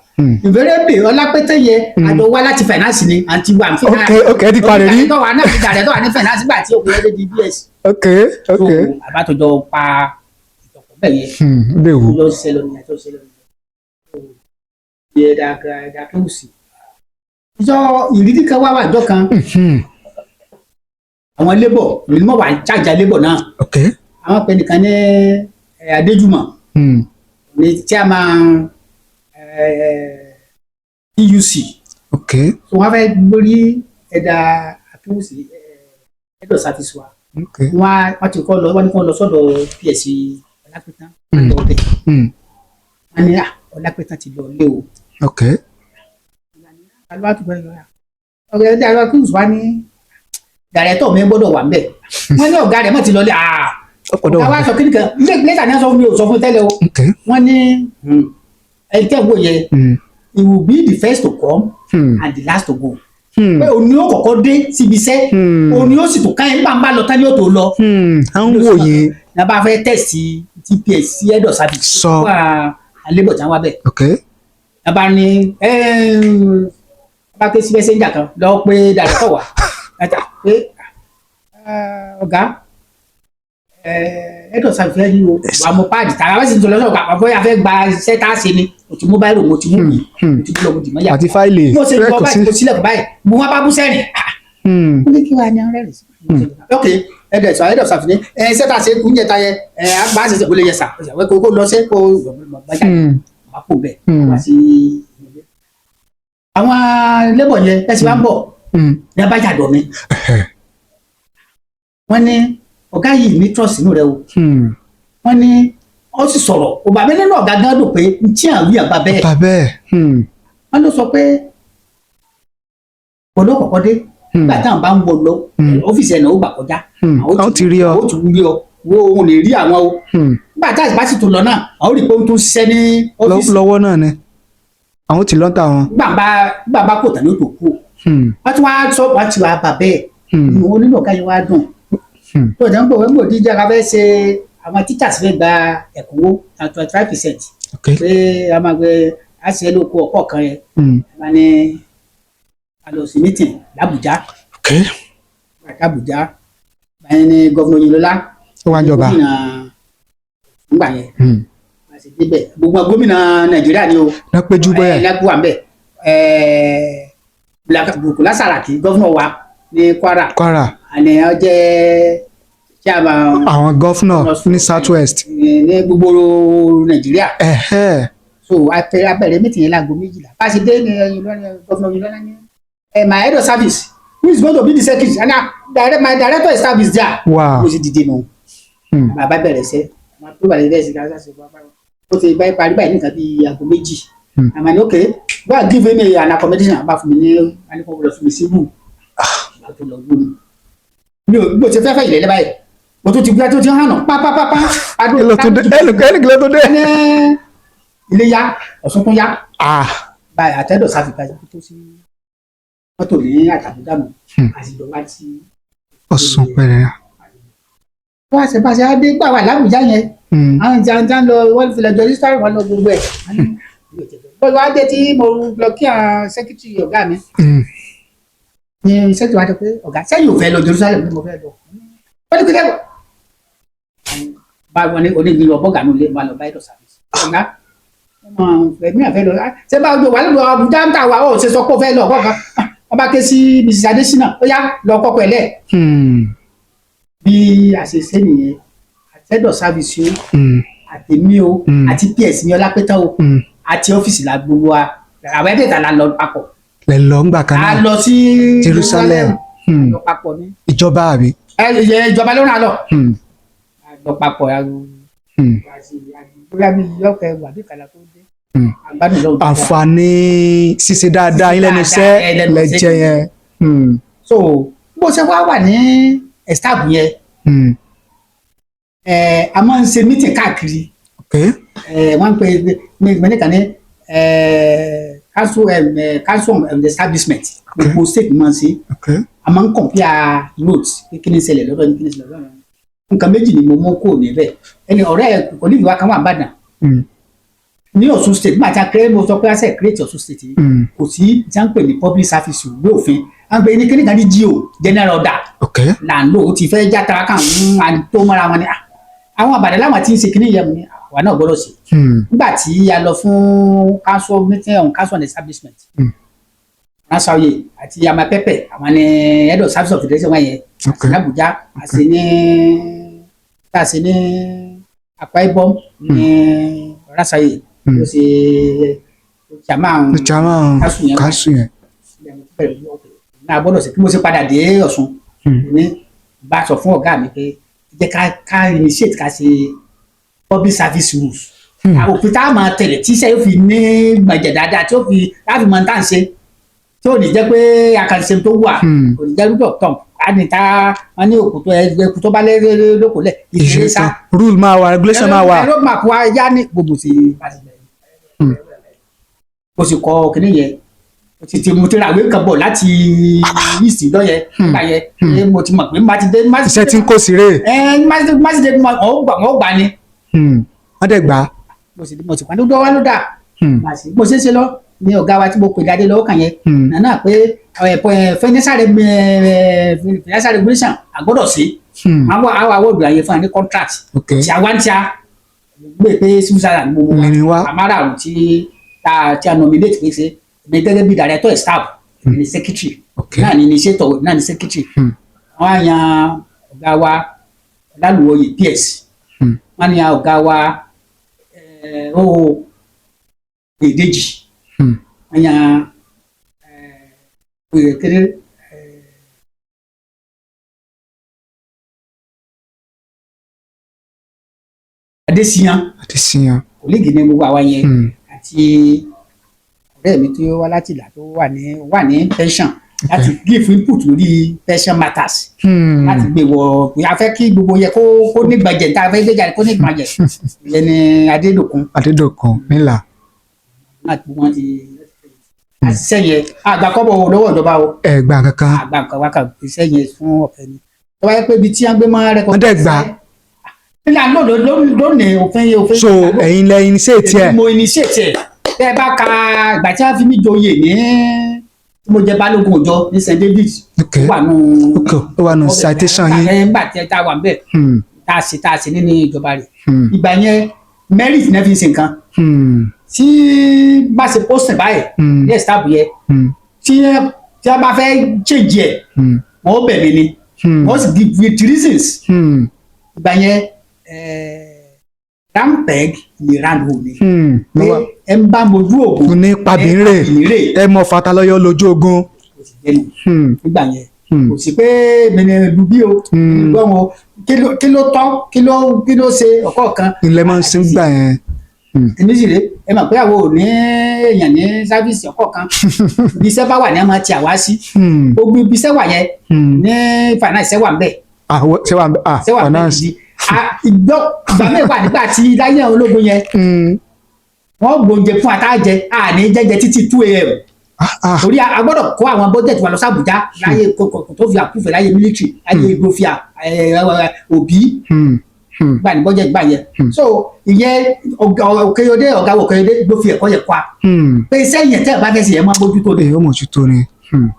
Invariably, Ọlápẹ́tàn yẹ àjọ wá láti finance ni, àǹtí wa ní. Ok, ẹ ti parí rí. Tó wà náà fi dàrẹ́ tó wà ní finance gbà tí òkú yẹn di PS. So àbátọjọ pa ìtọ̀pọ̀ bẹ́ẹ̀ yẹn. Léwu. Lọ ṣiṣẹ́ lọ nìyẹn, tó ṣiṣẹ́ lọ nìyẹn. Yẹ Ẹ̀dà Akéwùsì. Ìjọ ìrírí kan wá wà ìjọ kan, àwọn labour, èmi ni mo wà chájà labour náà. Àwọn pè nìkan ní Adéjùmọ̀ ní chairman TUC. So wọ́n fẹ́ gbórí Ẹ̀dà Akéwùsì, head of service wa. Wọ́n ti kọ́ lọ, wọ́n ní kọ́ lọ sọ́dọ̀ PS Ọlápẹ́tàn. Wọ́n lọ bẹ̀. Wọ́n ní, "Ah, Ọlápẹ́tàn ti lọ lé o." Ọ̀gá Ẹ̀dà Akéwùsì wa ní director mi gbọ́dọ̀ wà ńbẹ̀. Wọ́n ní ọ̀gá rẹ̀ mọ̀ ti lọ lé, ah, Ọ̀pọ̀dọ̀ ọ̀gá wà. Wa sọ kíni kan lẹ́tà ní sọ fún mi, ò sọ fún mi tẹ́lẹ̀ o. Wọ́n ní ẹni tẹ́ wo yẹ, he will be the first to come and the last to go. Pé òun ni ó kọ́kọ́ dé síbi iṣẹ́, òun ni ó sì tó káyọ̀ nígbà ń bá lọ tán ni ó tó lọ. À ń wò yín. Ní a bá fẹ́ test TPS sí head of service. Sọ. Wà alébọ̀ tí wọ́n wá bẹ̀. Ní a bá ní bá ké sí messenger kan lọ pé director wà ẹ̀ta pé ọ̀gá head of service fẹ́ rí o, wà mú páàdì tààrà wọ́n sì ń sọ lọ́sọ̀rọ̀ pàpà bóyá fẹ́ gba iṣẹ́ tá a ṣe ni, o ti mú báyìí, mo ti mú mi, mo ti mú lọ, mo ti mọ́ yà. Àti fáìlì. Mo ṣe Bẹ́ẹ̀ lọ kò báyìí, mo sílẹ̀kùn báyìí, mo wá bá bú sẹ́rìn. Ó ní kí wàá ní ọ̀rẹ́ rẹ̀ sí. Ok, head of head of service ni ẹ iṣẹ́ tá a ṣe kú ń jẹta yẹ ẹ bá a ṣe ṣe kó lè yẹ sà kó kó lọ sí kó bá jáde wà kó bẹ̀ wá sí ilé. Àwọn labour yẹn ẹ sì wá ń bọ̀ ní abájá mi, wọ́n ní ọ̀gá yìí ní trust inú rẹ o. Wọ́n ní ó sì sọ̀rọ̀ ọba mi nínú ọ̀gá gan dùn pé n tí àwọn àgbà bẹ́ẹ̀. Bàbá ẹ̀. Wọ́n ló sọ pé olókọ̀kọ́ dé nígbà táwọn bá ń wọ lọ ọ́fíìsì ẹ̀ náà ó gbà kọjá. Àwọn ti rí ọ. Àwọn ti rí ọ, wo òun lè rí àwọn o. Nígbà táwọn bá sì tún lọ náà, àwọn rí i pé ó tún ṣiṣẹ́ ní ọ́fíìsì. Lọ́wọ́ náà ni àwọn ti lọ́ńtà wọn. Gbà bá kò tán ní òtò kú o. Wọ́n tún wá sọ, wọ́n ti wá bà bẹ́ẹ̀. Ìwọ nínú ọ̀gá yẹn wá dùn. Tó o jẹ́ ń bọ̀ wọ́n ń bò díjà ká fẹ́ ṣe, àwọn teachers fẹ́ gba ẹ̀kúnwó 25% pé a máa gbé a ṣe lóko ọkọ̀ kan yẹn. A ní a lọ sí meeting l'Àbújá. L'Àbújá báyìí ní governor Oyinlọ́lá. Ó wá ń jọba. Gómìnà nígbà yẹn. A sì débẹ̀, gbogbo gómìnà Nàìjíríà ni o. Náà péjú bẹ́ẹ̀. Lẹ́kùn wà ń bẹ̀, Bukola Saraki, governor wa ní Kwara. Kwara. Àní ọ jẹ́ chairman àwọn governor ní South West. Ní gbogbo Nàìjíríà. So abẹ̀rẹ̀ meeting yẹn láago 12. Bá a ṣe dé ní governor Oyinlọ́lá ní my head of service, who is going to be the secretary, and my director of service there. Mo sì dìde nù. Bàbá bẹ̀rẹ̀ sẹ́ àwọn tó bàrẹ̀ bẹ̀rẹ̀ sí ká ṣe ó ti báyìí parí báyìí nìkan bíi aago 2. Àmọ́ ní okay, go and give me an accommodation, bá fún mi ní alẹ́kọ̀ọ́ lọ fún mi sí room, bá tó lọ room mi ò bó ṣe fẹ́ fẹ́ ìlẹ́lẹ́ báyìí, mo tún ti gbé tó ti hànà pápápápá. Kí ló tún dé? Ẹnì kí ló tún dé? Ní ilé yá, Ọ̀ṣun tún yá báyìí, àtẹ́dọ̀ sáfìkà tó sí mọ́tò ní àtàbúdàmù àti ìjọba tí Ọ̀sùn pẹ̀rẹ̀. Wọ́n á ṣe bá ṣe á dé gbà wà lábùjá yẹn. Àwọn ìjà ń lọ, wọ́n fi lọ́jọ́ sísáré wọn lọ gbogbo ẹ̀. Bọ́lá wá dé tí mo lọ kí àwọn secretary ọ̀gá mi ní secretary wa dé pé ọ̀gá sẹ́yìn ò fẹ́ lọ Jerusalem ní mo fẹ́ lọ. Wọ́n ní pé kẹ́kọ̀ọ́ bá wọn ní onígbìn lọ bọ́gà nílé wọn lọ bá head of service. Ọ̀gá ẹ̀mí àfẹ́ lọ ṣé bá wà lọ́dọ̀ Àbújá ń tà wá ọ̀ ṣe sọ pé ó fẹ́ lọ kọ́kan, wọ́n bá ké sí Mrs Adesina, ó yá lọ kọ́kọ́ ẹ̀ lẹ̀. Bí a ṣe ṣe nìyẹn, àti head of service o, àtèmi o, àti PS ní Ọlápẹ́tàn o, àti ọ́fíìsì la gbogbo wa, àwọn ẹ̀dẹ̀ta la lọ papọ̀. Lẹ lọ ńgbà kan A náà. lọ sí Jerusalem. Lọ papọ̀ ní. Ìjọba àbí? Ẹ ìjọba ló ràn án lọ. A lọ papọ̀ bóyá bí yọkẹ wà bí kàlà tó dé. Àgbàdo lọ́wọ́. Àǹfààní ṣíṣe dáadáa yín lẹ́nu iṣẹ́ Dáadáa, lẹ́nu lẹ iṣẹ́. jẹ yẹn. So bó ṣe wá wà ní Estab yẹn, a máa ń ṣe meeting káàkiri. Wọ́n ń pè mẹ́nìkan ní council on establishment. Gbogbo state máa ń ṣe. A máa ń compare notes pé kí ni ń ṣẹlẹ̀ lọ́dọ̀ ní, kí ni ń ṣẹlẹ̀ lọ́dọ̀ ní. Nǹkan méjì ni mo mú kúrò níbẹ̀. Ẹni ọ̀rẹ́ colleague wa kan wà n'Ìbàdàn ní Ọ̀ṣun State nígbà tí a kéré. Mo sọ pé a ṣe create Ọ̀ṣun State yìí, kò sí tí a ń pè ní public service ìwé òfin. A ń pè ní kíní kan ní GO, general order, là ń lò. Ó ti fẹ́ játa kàn ń à ń tó mọ́ra wọn ni. Ah, àwọn àbàdàn láwọn tí ń ṣe kíní yẹn mu ni àwa náà gbọ́dọ̀ ṣe. Nígbà tí a lọ fún council meeting on council on establishment, Ransauye àti Amapẹpẹ, àwọn ní head of service of federation wọn yẹn l'Abuja, àti ní tá a ṣe ní Akwa Ibom ní Ransauye ló ṣe chairman Chairman council yẹn. Council yẹn. Náà gbọ́dọ̀ ṣe. Kí mo ṣe padà dé Ọ̀ṣun ní bá sọ fún ọ̀gá mi pé jẹ́ ká initiate ká ṣe public service rules, òfin tá a máa tẹ̀lé tí iṣẹ́ yóò fi ní gbọ̀njẹ̀ dáadáa, tí ó fi láti mọ tá à ń ṣe, tí ò ní jẹ́ pé àkànṣe tó wà, kò ní jẹ́ rule of thumb. Á ní tá wọn ní òkú tó ẹgbẹ́ òkú tó bá lé lóko lẹ̀ ìṣeré sá. Rule máa wà, regulation máa wà. Road map wa yá ní gbogbo sí bá ti bẹ̀rẹ̀. Mo sì kọ kinní yẹn. Mo ti ra ìwé kan bọ̀ láti east lọ́yẹ nígbà yẹn. Pé mo ti mọ̀ pé má ti dé má ti Iṣẹ́ tí ń kó sí rèé. Ẹ má ti dé, wọ́n gbà ni. Wọ́n dẹ̀ gbà á. Mo sì pàdé wá ló dà. Mo ṣe é ṣe lọ ní ọ̀gá wa tí mo pè dáadé lọ́wọ́ kan yẹn nànà pé financial regulation àgbọ́dọ̀ sí. Àwọn awọ́dù àyè fún wa ní contract tí a wá ń tíá gbé pé civil servant gbogbo Ní wá. wa àmàràrùn tí a nominate pé ṣe èmi gẹ́gẹ́ bí director staff, èmi ní secretary náà ní initiator náà ní secretary. Wọ́n á yan ọ̀gá wa Ọlálùwọ̀yè PS, wọ́n á yan ọ̀gá wa ó Èdèjì, wọ́n yan Oyèkéré, Adésíyàn. Adésíyàn. Colleague ní gbogbo àwa yẹn àti ọ̀rẹ́ mi tó wá láti ìlà tó wà ní pension láti give input lórí pension matters láti gbé wọ. A fẹ́ kí gbogbo yẹ kó nígbàjẹ́ tá a fẹ́ gbé jáde kó nígbàjẹ́ ìyẹn ni Adédòkun. Adédọ̀kan nílà. Láti wọ́n ti àṣìṣe yẹn àgbà kọ́bọ̀ lọ́wọ́ ìjọba o. Ẹ gbà kankan. Àgbà nǹkan wákà iṣẹ́ yẹn fún ọ̀fẹ́ ni. Tó bá yẹ pé ibi tí wọ́n gbé mọ́ rẹ́kọ̀ọ́. Wọ́n dẹ̀ gbà. Nílà lónìí òfin. So ẹ̀yin lẹ initiate ẹ̀. Mo initiate ẹ̀. Tẹ́ ẹ bá ka ìgbà tí wọ́n fi mí joyè ní tí mo jẹ balógun òjọ ní St David, ó wà nù. Ok, ó wà nù citation yín. Nígbà tí tá a wà níbẹ̀, tá a ṣe nínú ìjọba rẹ̀, ìgbà yẹn merit náà fi ń ṣe nǹkan. Tí bá ṣe post báyìí ní staff yẹn, tí wọ́n bá fẹ́ change ẹ̀, wọ́n bẹ̀ mí ni, wọ́n sì give with reasons. Ìgbà yẹn, round peg ni round hole ni pé ẹ ń bá mojú ògùn ní pabìnrin ẹ mọ fatalọyọ lójú ogun. Kò sì jẹnu nígbà yẹn. Kò sí pé mi ni lu bí o gbọ́n o, kí ló tọ́, kí ló ṣe ọ̀kọ̀ọ̀kan. Ilẹ̀ máa ń sin gbà yẹn. Èmi sì rè é mọ̀ pé àwọn ò ní èèyàn ní service ọ̀kọ̀ọ̀kan. Ibi iṣẹ́ bá wà ní a máa ti àwa sí. Gbogbo ibi iṣẹ́ wà yẹn ní finance, iṣẹ́ wà ń bẹ̀. Ah, ṣé wà ah. Iṣẹ́ wà ń bẹ̀ Finance. gidi. Ìgbà mi wà nígbà tí láyé àwọn ológun yẹn, wọ́n gbóúnjẹ fún àtàjẹ àní jẹ́jẹ títí 2 a.m. Torí a gbọ́dọ̀ kó àwọn budget wa lọ sí Àbújá láyé kò tó fi àkúfẹ̀ láyé military láyé Igbófia Òbí gbà ní budget gbà yẹn. So ìyẹn Òkèyọdé, ọ̀gá Òkèyọdé ló fi ẹ̀kọ́ yẹn kọ́ a pé iṣẹ́ yẹn tẹ́ ẹ̀ bá fẹ́ ṣe yẹn máa bójútó ni. Èyí ó mójútó ni.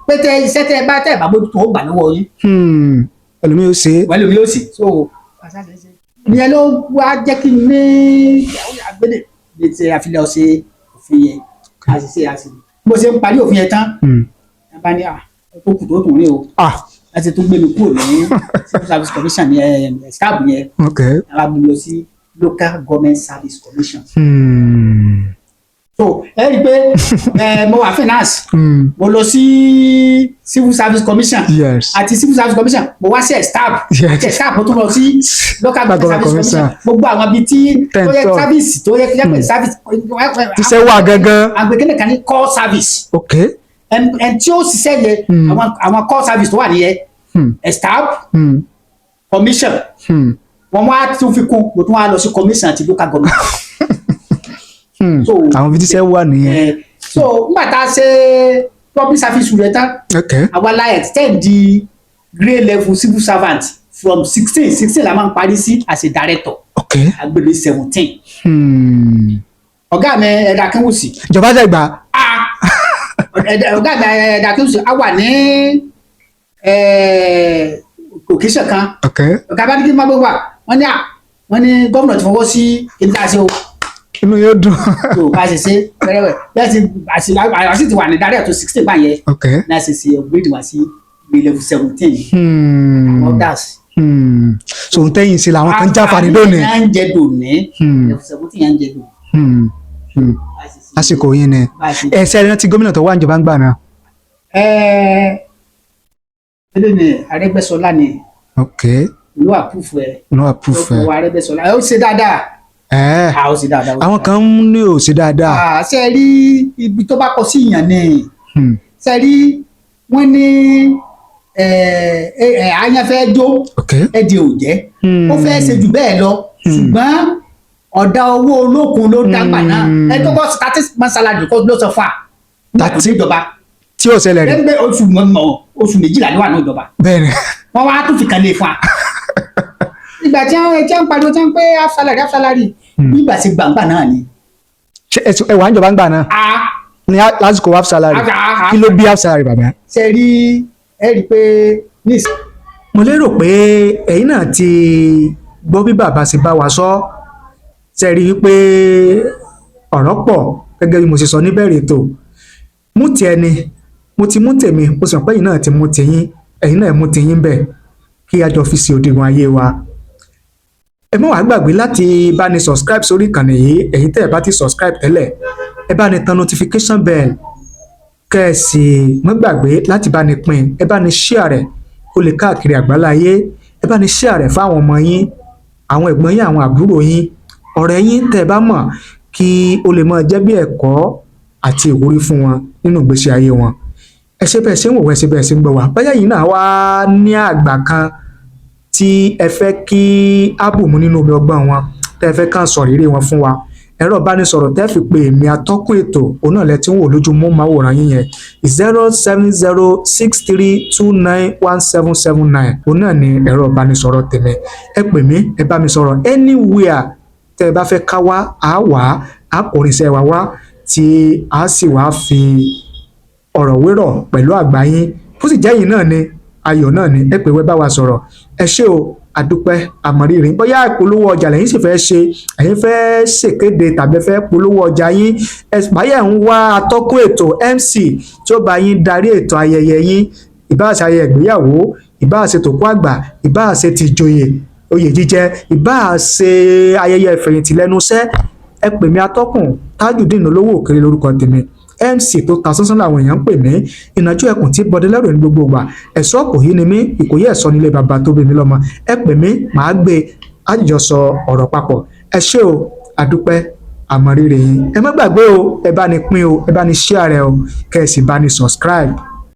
Pé tẹ iṣẹ́ tẹ́ ẹ̀ bá bójútó, ó gbà lọ́wọ́ yín. Ẹlòmíì ó ṣe é. Wẹ́lú mi ó sì so ìyẹn ló wá jẹ́ kí n ní àgbélé ní ti àfilẹ̀ ọ̀sẹ̀ òfin yẹn àṣìṣe àṣìṣe. Bó ṣe ń parí òfin yẹn tán, ẹ bá ní à tó kù tó tún rí o láti tún gbé mi kúrò ní Civil Service Commission ní ẹ staff yẹn, ẹ wá gbé mi lọ sí Local Government Service Commission. So ẹ rí i pé mo wà finance, mo lọ sí Civil Service Commission, àti Civil Service Commission mo wá sí staff, àti staff mo tún lọ sí Local Government Service Commission. Gbogbo àwọn ibi tí tó yẹ service tó yẹ pé service. Tíṣẹ́ wà gangan. Àgbẹ̀kẹ́lẹ̀ kan ní core service. Ẹn tí ó ṣiṣẹ́ yẹ àwọn core service tó wà nìyẹn, staff. Commission. Wọ́n wá tún fi kún, mo tún wá lọ sí commission àti local government. So Àwọn ibi tíṣẹ́ wà nìyẹn. So nígbà tá a ṣe public service rẹ̀ tán, àwa la extend the grade level civil servant from 16, 16 la máa ń parí sí as a director, a gbé lé 17. Ọ̀gá mi, ẹ̀dà Akínwùsì. Ìjọba ṣe gbà. Ah, ọ̀gá mi, ẹ̀dà Akínwùsì, a wà ní occasion kan. Ọ̀gá bá ní kí n má gbé wà, wọ́n ní à wọ́n ní gómìnà ti fọwọ́ sí kí n tá a ṣe o. Inú yóò dùn. Tó bá ṣe ṣe wẹ́rẹ́wẹ́ bẹ́ẹ̀ ti àti ti wà ní director 16 gbà yẹn náà, ṣe ṣe upgrade wá sí grade level 17, others. So n tẹ́yìn sí làwọn kan jáfàní lónìí. Yẹn ń jẹ dòní. Level 17 yẹn ń jẹ dòní. Bá ṣe ṣe- Lásìkò yín ni. Bá ṣe. Ẹ ṣe rántí gómìnà tó wà níjọba ń gbà náà? Ẹ ni Arẹ́gbẹ́ṣọlá ni. Ló approve ẹ. Ló approve ẹ. Ló Arẹ́gbẹ́ṣọlá ẹ, ó ṣe dáadáa. Ẹ. A ó ṣe dáadáa. Ó ṣe. Àwọn kan ń ní ò ṣe dáadáa. Ah, ṣe rí ibi tó bá kọ sí ìyàn ni. Ṣe rí, wọ́n ní ẹ ẹ àyàn fẹ́ jó, ẹdì ò jẹ́. Ó fẹ́ ṣe jù bẹ́ẹ̀ lọ, ṣùgbọ́n ọ̀dà owó olókun ló dágbà náà. Ẹ tó kọ́ 30 month salary kọ́ ló sọ fún wa nígbà tó dé ìjọba. Tí ò ṣẹlẹ̀ rí. Lẹ́gbẹ́ oṣù mọ̀, oṣù 12 ló wà ní ìjọba. Bẹ́ẹ̀ ni. Wọ́n wá tún fi kan lé fún wa ìgbà tí wọ́n ti ń pariwo, tí wọ́n pé half salary, half salary, nígbà tí gbàǹgbà náà ni. Ṣé ẹ wà níjọba ń gbà náà A ní lásìkò half salary? A Kí ló bí half salary, bàbá? Ṣe rí, ẹ rí i pé ní ìsìn Mo lérò pé ẹ̀yin náà ti gbọ́ bí bàbá ṣe bá wa sọ. Ṣe rí i pé ọ̀rọ̀ pọ̀ gẹ́gẹ́ bí mo ṣe sọ níbẹ̀rẹ̀ ètò. Mú ti ẹni, mo ti mú tèmi, mo sì mọ̀ pé ẹ̀yin náà ti mú tiyín, ẹ̀yin náà mú tiyín bẹ̀ kí a jọ fi ṣe òdiwọ̀n ayé wa. Ẹ má wàá gbàgbé láti bá ní subscribe sórí ìkànnì yìí. Ẹ̀yin tẹ́ ẹ bá ti subscribe tẹ́lẹ̀, ẹ bá ní tan notification bell, kẹ́ ẹ sì má gbàgbé láti bá ní pín, ẹ bá ní share rẹ̀ kó lè káàkiri àgbáláyé. Ẹ bá ní share rẹ̀ fáwọn ọmọ yín, àwọn ẹ̀gbọ́n yín, àwọn àbúrò yín, ọ̀rẹ́ yín tẹ́ ẹ bá mọ̀, kí ó lè máa jẹ́ bí ẹ̀kọ́ àti ìwúrí fún wọn nínú ìgbésí ayé wọn. Ẹ ṣé bẹ́ẹ̀ ṣe ń wò wá, ẹ ṣé bẹ́ẹ̀ ṣe ń gbọ́ wá. Báyà yìí náà wá ní àgbà kan tí ẹ fẹ́ kí á bùnmú nínú omi ọgbọ́n wọn, tẹ́ ẹ fẹ́ kàn sọ ìrírí wọn fún wa, ẹ̀rọ ìbánisọ̀rọ̀ tẹ́ fi pè mí, atọ́kùn ètò, òun náà lẹ ti ń wò lójú móhùnmáwòrán yín yẹn, 07063291779. Òun náà ni ẹ̀rọ ìbánisọ̀rọ̀ tèmi. Ẹ pè mí, ẹ bá mi sọ̀rọ̀ anywhere tẹ́ ẹ bá fẹ́ ká wá, á wà á kò irinṣẹ́ wa wá, tí a sì wá fi ọ̀rọ̀ wérọ̀ pẹ̀lú àgbà yín. Bó sì jẹ́ yín náà ni, ayọ̀ náà ni, ẹ pè wẹ́ bá wa sọ̀rọ̀. Ẹ ṣé o, àdúpẹ́, àmọ̀rírì. Bóyá ìpolówó ọjà lẹ́yìn sì fẹ́ ṣe, ẹ̀yin fẹ́ ṣèkéde tàbí ẹ fẹ́ polówó ọjà yín, báyẹ̀ ń wá atọ́kùn ètò, MC, tí ó bá yín darí ètò ayẹyẹ yín, ìbáà ṣe ayẹyẹ ìgbéyàwó, ìbáà ṣe tòkú àgbà, ìbáà ṣe tìjòyè oyè jíjẹ, ìbáà ṣe ayẹyẹ ìfẹ̀yìntì lẹ́nu iṣẹ́, ẹ pè mí. Atọ́kùn Tajudeen Olówó Òkèrè lórúkọ tèmi. MC tó ta sánsán làwọn èèyàn ń pè mí. Ìnàjú ẹkùn tí bọdẹ lẹ́rù ní gbogbo ìgbà. Ẹ̀ṣọ́ kò yí ni mí, Ìkòyí ẹ̀ṣọ́ nílé bàbá tó bí mi lọ́mọ. Ẹ pè mí, màá gbé, àjọ sọ ọ̀rọ̀ papọ̀. Ẹ ṣé o, àdúpẹ́, àmọ̀rírì yín. Ẹ má gbàgbé o, ẹ bá ní pín o, ẹ bá ní share rẹ o, kẹ́ ẹ sì bá ní subscribe.